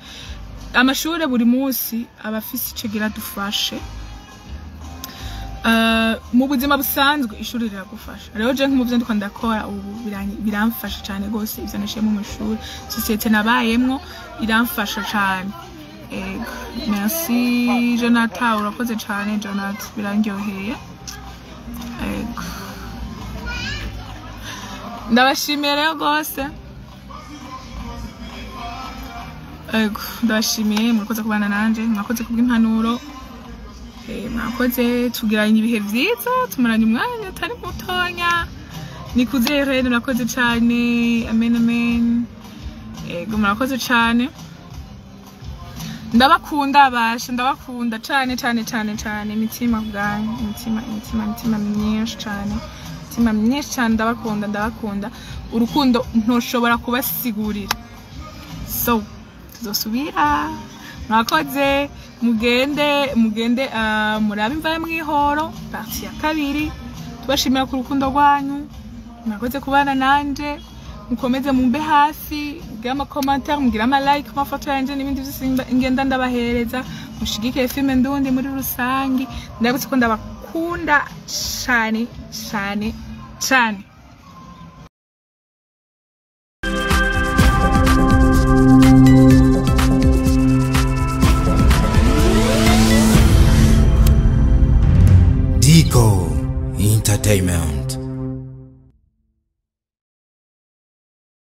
Amashure buri munsi aba afise ico agira adufashe. Mu buzima busanzwe ishuri riragufasha. Rero je nk'umuvyo ndiko ndakora ubu biramfasha cane gose ivyo nashiyemo mu ishuri. Societe nabayemwo iramfasha cane. Ego, merci Jonathan, urakoze cane Jonathan, birandyoheye. Ego. Ndabashimiye rero gose. Ego, ndabashimiye, murakoze kubana nanje, mwakoze kubw'impanuro. Mwakoze, tugiranye ibihe vyiza, tumaranye umwanya utari mutonya. Nikuze rero, murakoze cane. Amen amen. Ego, murakoze cane. Ndabakunda basha, ndabakunda cane cane cane cane, imitima bwanyu, imitima imitima imitima myinshi cane, imitima myinshi cane, ndabakunda, ndabakunda. Urukundo ntoshobora kubasigurira. So tuzosubira. Mwakoze, mugende mugende, murabe imva ya Mwihoro partie ya kabiri. Tubashimira ku rukundo rwanyu, mwakoze kubana nanje, mukomeze mumbe hafi, mugire ama commentaire, mugire ama like ku mafoto yanje n'ibindi vyose ngenda ndabahereza, mushigikire filme ndundi muri rusangi. Ndabutse ko ndabakunda cane cane cane. Dico Entertainment.